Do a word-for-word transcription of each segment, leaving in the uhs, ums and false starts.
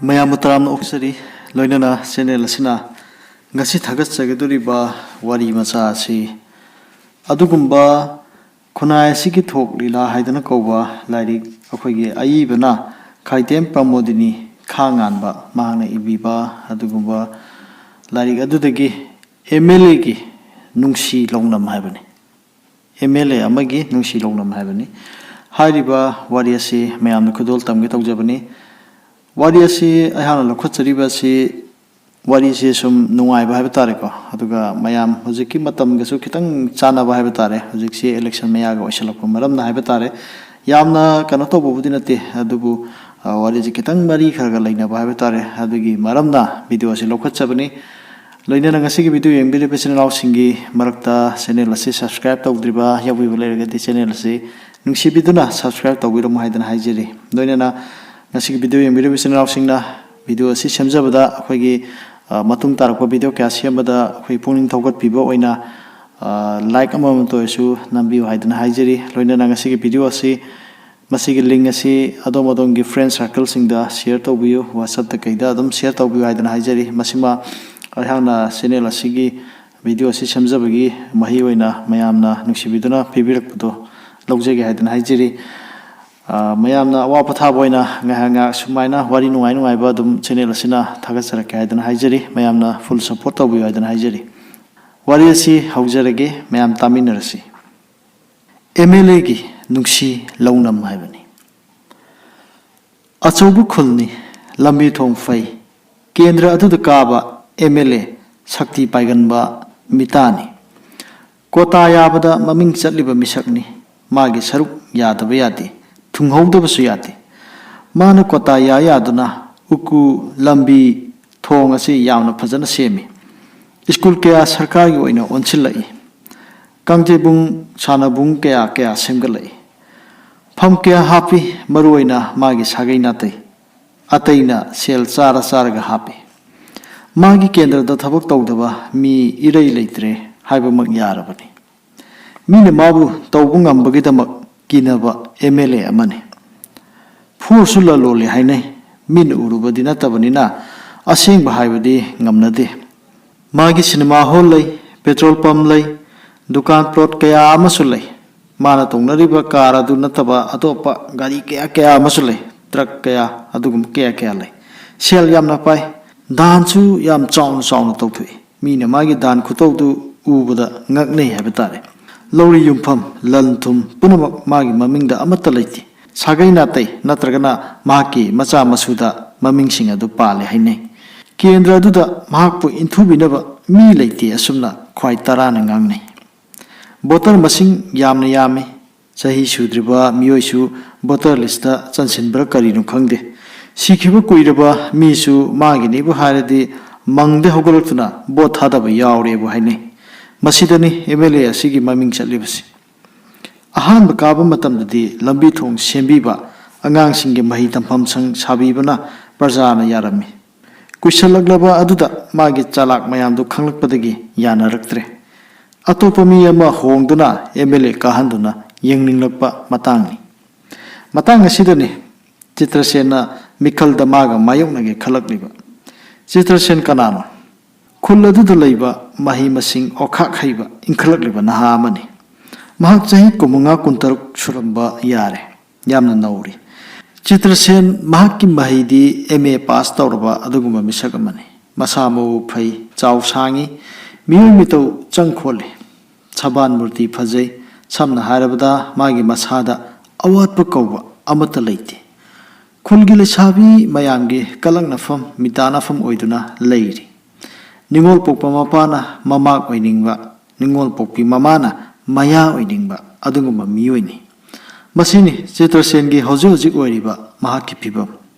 ꯃꯌꯥꯝꯕꯨ ꯇꯔꯥꯝꯅ ꯑꯣꯛꯆꯔꯤ꯫ ꯂꯣꯏꯅꯅ ꯆꯦꯅꯦꯜ ꯑꯁꯤꯅ ꯉꯁꯤ ꯊꯥꯒꯠꯆꯒꯗꯧꯔꯤꯕ ꯋꯥꯔꯤ ꯃꯆꯥ ꯑꯁꯤ ꯑꯗꯨꯒꯨꯝꯕ ꯈꯨꯟꯅꯥꯏ ꯑꯁꯤꯒꯤ ꯊꯣꯛ ꯂꯤꯂꯥ ꯍꯥꯏꯗꯨꯅ ꯀꯧꯕ ꯂꯥꯏꯔꯤꯛ, ꯑꯩꯈꯣꯏꯒꯤ ꯑꯏꯕꯅ ꯈꯥꯏꯇꯦꯝ ꯄ꯭ꯔꯃꯣꯗꯤꯅꯤ ꯈꯥ ꯉꯥꯟꯕ, ꯃꯍꯥꯛꯅ ꯏꯕꯤꯕ ꯑꯗꯨꯒꯨꯝꯕ ꯂꯥꯏꯔꯤꯛ ꯑꯗꯨꯗꯒꯤ ꯑꯦꯝ ꯑꯦꯜ ꯑꯦꯒꯤ ꯅꯨꯡꯁꯤ ꯂꯧꯅꯝ ꯍꯥꯏꯕꯅꯤ꯫ ꯑꯦꯝ ꯑꯦꯜ ꯑꯦ ꯑꯃꯒꯤ ꯅꯨꯡꯁꯤ ꯂꯧꯅꯝ ꯍꯥꯏꯕꯅꯤ꯫ ꯍꯥꯏꯔꯤꯕ ꯋꯥꯔꯤ ꯑꯁꯤ ꯃꯌꯥꯝꯅ ꯈꯨꯗꯣꯜ ꯇꯝꯒꯦ ꯇꯧꯖꯕꯅꯤ꯫ ꯋꯥꯔꯤ ꯑꯁꯤ ꯑꯩꯍꯥꯛꯅ ꯂꯧꯈꯠꯆꯔꯤꯕ ꯑꯁꯤ, ꯋꯥꯔꯤꯁꯦ ꯁꯨꯝ ꯅꯨꯡꯉꯥꯏꯕ ꯍꯥꯏꯕ ꯇꯥꯔꯦꯀꯣ, ꯑꯗꯨꯒ ꯃꯌꯥꯝ ꯍꯧꯖꯤꯛꯀꯤ ꯃꯇꯝꯒꯁꯨ ꯈꯤꯇꯪ ꯆꯥꯟꯅꯕ ꯍꯥꯏꯕ ꯇꯥꯔꯦ꯫ ꯍꯧꯖꯤꯛꯁꯤ ꯏꯂꯦꯛꯁꯟ ꯃꯌꯥꯒ ꯑꯣꯏꯁꯜꯂꯛꯄ ꯃꯔꯝꯅ ꯍꯥꯏꯕ ꯇꯥꯔꯦ꯫ ꯌꯥꯝꯅ ꯀꯩꯅꯣ ꯇꯧꯕꯕꯨꯗꯤ ꯅꯠꯇꯦ, ꯑꯗꯨꯕꯨ, ꯑ, ꯋꯥꯔꯤꯁꯦ ꯈꯤꯇꯪ ꯃꯔꯤ ꯈꯔꯒ ꯂꯩꯅꯕ ꯍꯥꯏꯕ ꯇꯥꯔꯦ꯫ ꯑꯗꯨꯒꯤ ꯃꯔꯝꯅ ꯚꯤꯗꯤꯑꯣ ꯑꯁꯤ ꯂꯧꯈꯠꯆꯕꯅꯤ꯫ ꯂꯣꯏꯅꯅ ꯉꯁꯤꯒꯤ ꯚꯤꯗꯤꯑꯣ ꯌꯦꯡꯕꯤꯔꯤꯕ ꯏꯆꯤꯟ ꯏꯅꯥꯎꯁꯤꯡꯒꯤ ꯃꯔꯛꯇ ꯆꯦꯅꯦꯜ ꯑꯁꯤ ꯁꯕꯁꯀ꯭ꯔꯥꯏꯕ ꯇꯧꯗ꯭ꯔꯤꯕ ꯌꯥꯎꯕꯤꯕ ꯂꯩꯔꯒꯗꯤ, ꯆꯦꯅꯦꯜ ꯑꯁꯤ ꯅꯨꯡꯁꯤꯕꯤꯗꯨꯅ ꯁꯕꯁꯀ꯭ꯔꯥꯏꯕ ꯇꯧꯕꯤꯔꯝꯃꯨ ꯍꯥꯏꯗꯅ ꯍꯥꯏꯖꯔꯤ꯫ ꯂꯣꯏꯅꯅ ꯉꯁꯤꯒꯤ ꯚꯤꯗꯤꯑꯣ ꯌꯦꯡꯕꯤꯔꯤꯕ ꯏꯆꯤꯟ ꯏꯅꯥꯎꯁꯤꯡꯅ ꯚꯤꯗꯤꯑꯣ ꯑꯁꯤ ꯁꯦꯝꯖꯕꯗ ꯑꯩꯈꯣꯏꯒꯤ, ꯑ, ꯃꯇꯨꯡ ꯇꯥꯔꯛꯄ ꯚꯤꯗꯤꯑꯣ ꯀꯌꯥ ꯁꯦꯝꯕꯗ ꯑꯩꯈꯣꯏ ꯄꯨꯛꯅꯤꯡ ꯊꯧꯒꯠꯄꯤꯕ ꯑꯣꯏꯅ, ꯑ, ꯂꯥꯏꯛ ꯑꯃꯃꯝꯇ ꯑꯣꯏꯔꯁꯨ ꯅꯝꯕꯤꯌꯨ ꯍꯥꯏꯗꯅ ꯍꯥꯏꯖꯔꯤ꯫ ꯂꯣꯏꯅꯅ ꯉꯁꯤꯒꯤ ꯚꯤꯗꯤꯑꯣ ꯑꯁꯤ, ꯃꯁꯤꯒꯤ ꯂꯤꯡ ꯑꯁꯤ ꯑꯗꯣꯝ ꯑꯗꯣꯝꯒꯤ ꯐ꯭ꯔꯦꯟ ꯁꯥꯔꯀꯜꯁꯤꯡꯗ ꯁꯤꯌꯔ ꯇꯧꯕꯤꯌꯨ, ꯋꯥꯆꯞꯇ ꯀꯩꯗ ꯑꯗꯨꯝ ꯁꯤꯌꯔ ꯇꯧꯕꯤꯌꯨ ꯍꯥꯏꯗꯅ ꯍꯥꯏꯖꯔꯤ꯫ ꯃꯁꯤꯃ ꯑꯩꯍꯥꯛꯅ ꯆꯦꯅꯦꯜ ꯑꯁꯤꯒꯤ ꯚꯤꯗꯤꯑꯣ ꯑꯁꯤ ꯁꯦꯝꯖꯕꯒꯤ ꯃꯍꯩ ꯑꯣꯏꯅ ꯃꯌꯥꯝꯅ ꯅꯨꯡꯁꯤꯕꯤꯗꯨꯅ ꯄꯤꯕꯤꯔꯛꯄꯗꯣ ꯂꯧꯖꯒꯦ ꯍꯥꯏꯗꯅ ꯍꯥꯏꯖꯔꯤ꯫ ꯑ, ꯃꯌꯥꯝꯅ ꯑꯋꯥ ꯄꯣꯊꯥꯕ ꯑꯣꯏꯅ ꯉꯥꯏꯍꯥꯛ ꯉꯥꯏꯍꯥꯛ ꯁꯨꯃꯥꯏꯅ ꯋꯥꯔꯤ ꯅꯨꯡꯉꯥꯏ ꯅꯨꯡꯉꯥꯏꯕ ꯑꯗꯨꯝ ꯆꯦꯅꯦꯜ ꯑꯁꯤꯅ ꯊꯥꯒꯠꯆꯔꯛꯀꯦ ꯍꯥꯏꯗꯅ ꯍꯥꯏꯖꯔꯤ꯫ ꯃꯌꯥꯝꯅ ꯐꯨꯜ ꯁꯄꯣꯔꯠ ꯇꯧꯕꯤꯌꯨ ꯍꯥꯏꯗꯅ ꯍꯥꯏꯖꯔꯤ꯫ ꯋꯥꯔꯤ ꯑꯁꯤ ꯍꯧꯖꯔꯒꯦ, ꯃꯌꯥꯝ ꯇꯥꯃꯤꯟꯅꯔꯁꯤ꯫ ꯑꯦꯝ ꯑꯦꯜ ꯑꯦꯒꯤ ꯅꯨꯡꯁꯤ ꯂꯧꯅꯝ ꯍꯥꯏꯕꯅꯤ꯫ ꯑꯆꯧꯕ ꯈꯨꯜꯅꯤ, ꯂꯝꯕꯤ ꯊꯣꯡ ꯐꯩ, ꯀꯦꯟꯗ꯭ꯔ ꯑꯗꯨꯗ ꯀꯥꯕ ꯑꯦꯝ ꯑꯦꯜ ꯑꯦ ꯁꯛꯇꯤ ꯄꯥꯏꯒꯟꯕ ꯃꯤꯇꯥꯅꯤ꯫ ꯀꯣꯇꯥ ꯌꯥꯕꯗ ꯃꯃꯤꯡ ꯆꯠꯂꯤꯕ ꯃꯤꯁꯛꯅꯤ꯫ ꯃꯥꯒꯤ ꯁꯔꯨꯛ ꯌꯥꯗꯕ ꯌꯥꯗꯦ, ꯊꯨꯡꯍꯧꯗꯕꯁꯨ ꯌꯥꯗꯦ꯫ ꯃꯥꯅ ꯀꯣꯇꯥ ꯌꯥ ꯌꯥꯗꯨꯅ ꯎꯀꯨ, ꯂꯝꯕꯤ, ꯊꯣꯡ ꯑꯁꯤ ꯌꯥꯝꯅ ꯐꯖꯅ ꯁꯦꯝꯃꯤ꯫ ꯁ꯭ꯀꯨꯜ ꯀꯌꯥ ꯁꯔꯀꯥꯔꯒꯤ ꯑꯣꯏꯅ ꯑꯣꯟꯁꯤꯜꯂꯛꯏ꯫ ꯀꯥꯡꯖꯩꯕꯨꯡ, ꯁꯥꯟꯅꯕꯨꯡ ꯀꯌꯥ ꯀꯌꯥ ꯁꯦꯝꯒꯠꯂꯛꯏ꯫ ꯐꯝ ꯀꯌꯥ ꯍꯥꯞꯄꯤ, ꯃꯔꯨꯑꯣꯏꯅ ꯃꯥꯒꯤ ꯁꯥꯒꯩ ꯅꯥꯇꯩ꯫ ꯑꯇꯩꯅ ꯁꯦꯜ ꯆꯥꯔ ꯆꯥꯔꯒ ꯍꯥꯞꯄꯤ꯫ ꯃꯥꯒꯤ ꯀꯦꯟꯗ꯭ꯔꯗ ꯊꯕꯛ ꯇꯧꯗꯕ ꯃꯤ ꯏꯔꯩ ꯂꯩꯇ꯭ꯔꯦ ꯍꯥꯏꯕꯃꯛ ꯌꯥꯔꯕꯅꯤ꯫ ꯃꯤꯅ ꯃꯥꯕꯨ ꯇꯧꯕ ꯉꯝꯕꯒꯤꯗꯃꯛ ꯀꯤꯅꯕ ꯑꯦꯝ ꯑꯦꯜ ꯑꯦ ꯑꯃꯅꯤ꯫ ꯐꯣꯔꯁꯁꯨ ꯂꯂꯣꯜꯂꯤ ꯍꯥꯏꯅꯩ꯫ ꯃꯤꯠꯅ ꯎꯔꯨꯕꯗꯤ ꯅꯠꯇꯕꯅꯤꯅ ꯑꯁꯦꯡꯕ ꯍꯥꯏꯕꯗꯤ ꯉꯝꯅꯗꯦ꯫ ꯃꯥꯒꯤ ꯁꯤꯅꯦꯃꯥ ꯍꯣꯜ ꯂꯩ, ꯄꯦꯇ꯭ꯔꯣꯜ ꯄꯝ ꯂꯩ, ꯗꯨꯀꯥꯟ ꯄ꯭ꯂꯣꯠ ꯀꯌꯥ ꯑꯃꯁꯨ ꯂꯩ꯫ ꯃꯥꯅ ꯇꯣꯡꯅꯔꯤꯕ ꯀꯥꯔ ꯑꯗꯨ ꯅꯠꯇꯕ ꯑꯇꯣꯞꯄ ꯒꯥꯔꯤ ꯀꯌꯥ ꯀꯌꯥ ꯑꯃꯁꯨ ꯂꯩ, ꯇ꯭ꯔꯛ ꯀꯌꯥ, ꯑꯗꯨꯒꯨꯝꯕ ꯀꯌꯥ ꯀꯌꯥ ꯂꯩ꯫ ꯁꯦꯜ ꯌꯥꯝꯅ ꯄꯥꯏ, ꯗꯥꯟꯁꯨ ꯌꯥꯝ ꯆꯥꯎꯅ ꯆꯥꯎꯅ ꯇꯧꯊꯣꯛꯏ꯫ ꯃꯤꯅ ꯃꯥꯒꯤ ꯗꯥꯟ ꯈꯨꯇꯧꯗꯨ ꯎꯕꯗ ꯉꯛꯅꯩ ꯍꯥꯏꯕ ꯇꯥꯔꯦ꯫ ꯂꯧꯔꯤ ꯌꯨꯝꯐꯝ, ꯂꯟ ꯊꯨꯝ ꯄꯨꯝꯅꯃꯛ ꯃꯥꯒꯤ ꯃꯃꯤꯡꯗ ꯑꯃꯠꯇ ꯂꯩꯇꯦ꯫ ꯁꯥꯒꯩ ꯅꯥꯇꯩ ꯅꯠꯇ꯭ꯔꯒꯅ ꯃꯍꯥꯛꯀꯤ ꯃꯆꯥ ꯃꯁꯨꯗ ꯃꯃꯤꯡꯁꯤꯡ ꯑꯗꯨ ꯄꯥꯜꯂꯦ ꯍꯥꯏꯅꯩ꯫ ꯀꯦꯟꯗ꯭ꯔ ꯑꯗꯨꯗ ꯃꯍꯥꯛꯄꯨ ꯏꯟꯊꯨꯕꯤꯅꯕ ꯃꯤ ꯂꯩꯇꯦ, ꯑꯁꯨꯝꯅ ꯈ꯭ꯋꯥꯏ ꯇꯔꯥꯅ ꯉꯥꯡꯅꯩ꯫ ꯚꯣꯇꯔ ꯃꯁꯤꯡ ꯌꯥꯝꯅ ꯌꯥꯝꯃꯤ꯫ ꯆꯍꯤ ꯁꯨꯗ꯭ꯔꯤꯕ ꯃꯤꯑꯣꯏꯁꯨ ꯚꯣꯇꯔ ꯂꯤꯁꯇ ꯆꯟꯁꯤꯟꯕ꯭ꯔꯥ ꯀꯔꯤꯅꯣ ꯈꯪꯗꯦ꯫ ꯁꯤꯈꯤꯕ ꯀꯨꯏꯔꯕ ꯃꯤꯁꯨ ꯃꯥꯒꯤꯅꯤꯕꯨ ꯍꯥꯏꯔꯗꯤ ꯃꯪꯗ ꯍꯧꯒꯠꯂꯛꯇꯨꯅ ꯚꯣꯠ ꯊꯥꯗꯕ ꯌꯥꯎꯔꯦꯕꯨ ꯍꯥꯏꯅꯩ꯫ ꯃꯁꯤꯗꯅꯤ ꯑꯦꯝ ꯑꯦꯜ ꯑꯦ ꯑꯁꯤꯒꯤ ꯃꯃꯤꯡ ꯆꯠꯂꯤꯕꯁꯤ꯫ ꯑꯍꯥꯟꯕ ꯀꯥꯕ ꯃꯇꯝꯗꯗꯤ ꯂꯝꯕꯤ ꯊꯣꯡ ꯁꯦꯝꯕꯤꯕ, ꯑꯉꯥꯡꯁꯤꯡꯒꯤ ꯃꯍꯩ ꯇꯝꯐꯝ ꯁꯪ ꯁꯥꯕꯤꯕꯅ ꯄ꯭ꯔꯖꯥꯅ ꯌꯥꯔꯝꯃꯤ꯫ ꯀꯨꯏꯁꯜꯂꯛꯂꯕ ꯑꯗꯨꯗ ꯃꯥꯒꯤ ꯆꯂꯥꯛ ꯃꯌꯥꯝꯗꯨ ꯈꯪꯂꯛꯄꯗꯒꯤ ꯌꯥꯅꯔꯛꯇ꯭ꯔꯦ꯫ ꯑꯇꯣꯞꯄ ꯃꯤ ꯑꯃ ꯍꯣꯡꯗꯨꯅ ꯑꯦꯝ ꯑꯦꯜ ꯑꯦ ꯀꯥꯍꯟꯗꯨꯅ ꯌꯦꯡꯅꯤꯡꯂꯛꯄ ꯃꯇꯥꯡꯅꯤ꯫ ꯃꯇꯥꯡ ꯑꯁꯤꯗꯅꯤ ꯆꯤꯇ꯭ꯔꯁꯦꯟꯅ ꯃꯤꯈꯜꯗ ꯃꯥꯒ ꯃꯥꯌꯣꯛꯅꯒꯦ ꯈꯜꯂꯛꯂꯤꯕ꯫ ꯆꯤꯇ꯭ꯔꯁꯦꯟ ꯀꯅꯥꯅꯣ? ꯈꯨꯜ ꯑꯗꯨꯗ ꯂꯩꯕ ꯃꯍꯩ ꯃꯁꯤꯡ ꯑꯣꯈꯥꯛ ꯍꯩꯕ ꯏꯟꯈꯠꯂꯛꯂꯤꯕ ꯅꯍꯥ ꯑꯃꯅꯤ꯫ ꯃꯍꯥꯛ ꯆꯍꯤ ꯀꯨꯟꯃꯉꯥ ꯀꯨꯟꯇꯔꯨꯛ ꯁꯨꯔꯝꯕ ꯌꯥꯔꯦ꯫ ꯌꯥꯝꯅ ꯅꯧꯔꯤ꯫ ꯆꯤꯇ꯭ꯔꯁꯦꯟ ꯃꯍꯥꯛꯀꯤ ꯃꯍꯩꯗꯤ ꯑꯦꯝ ꯑꯦ ꯄꯥꯁ ꯇꯧꯔꯕ ꯑꯗꯨꯒꯨꯝꯕ ꯃꯤꯁꯛ ꯑꯃꯅꯤ꯫ ꯃꯁꯥ ꯃꯎ ꯐꯩ, ꯆꯥꯎ ꯁꯥꯡꯏ, ꯃꯤꯑꯣꯏ ꯃꯤꯇꯧ ꯆꯪ ꯈꯣꯜꯂꯤ꯫ ꯁꯕꯥꯟ ꯃꯨꯔꯇꯤ ꯐꯖꯩ꯫ ꯁꯝꯅ ꯍꯥꯏꯔꯕꯗ ꯃꯥꯒꯤ ꯃꯁꯥꯗ ꯑꯋꯥꯠꯄ ꯀꯧꯕ ꯑꯃꯠꯇ ꯂꯩꯇꯦ꯫ ꯈꯨꯜꯒꯤ ꯂꯩꯁꯥꯕꯤ ꯃꯌꯥꯝꯒꯤ ꯀꯂꯛꯅꯐꯝ, ꯃꯤꯇꯥꯅꯐꯝ ꯑꯣꯏꯗꯨꯅ ꯂꯩꯔꯤ꯫ ꯅꯤꯉꯣꯜ ꯄꯣꯛꯄ ꯃꯄꯥꯅ ꯃꯃꯥ ꯑꯣꯏꯅꯤꯡꯕ, ꯅꯤꯉꯣꯜ ꯄꯣꯛꯄꯤ ꯃꯃꯥꯅ ꯃꯌꯥ ꯑꯣꯏꯅꯤꯡꯕ ꯑꯗꯨꯒꯨꯝꯕ ꯃꯤꯑꯣꯏꯅꯤ꯫ ꯃꯁꯤꯅꯤ ꯆꯤꯇ꯭ꯔꯁꯦꯟꯒꯤ ꯍꯧꯖꯤꯛ ꯍꯧꯖꯤꯛ ꯑꯣꯏꯔꯤꯕ ꯃꯍꯥꯛꯀꯤ ꯐꯤꯕꯝ꯫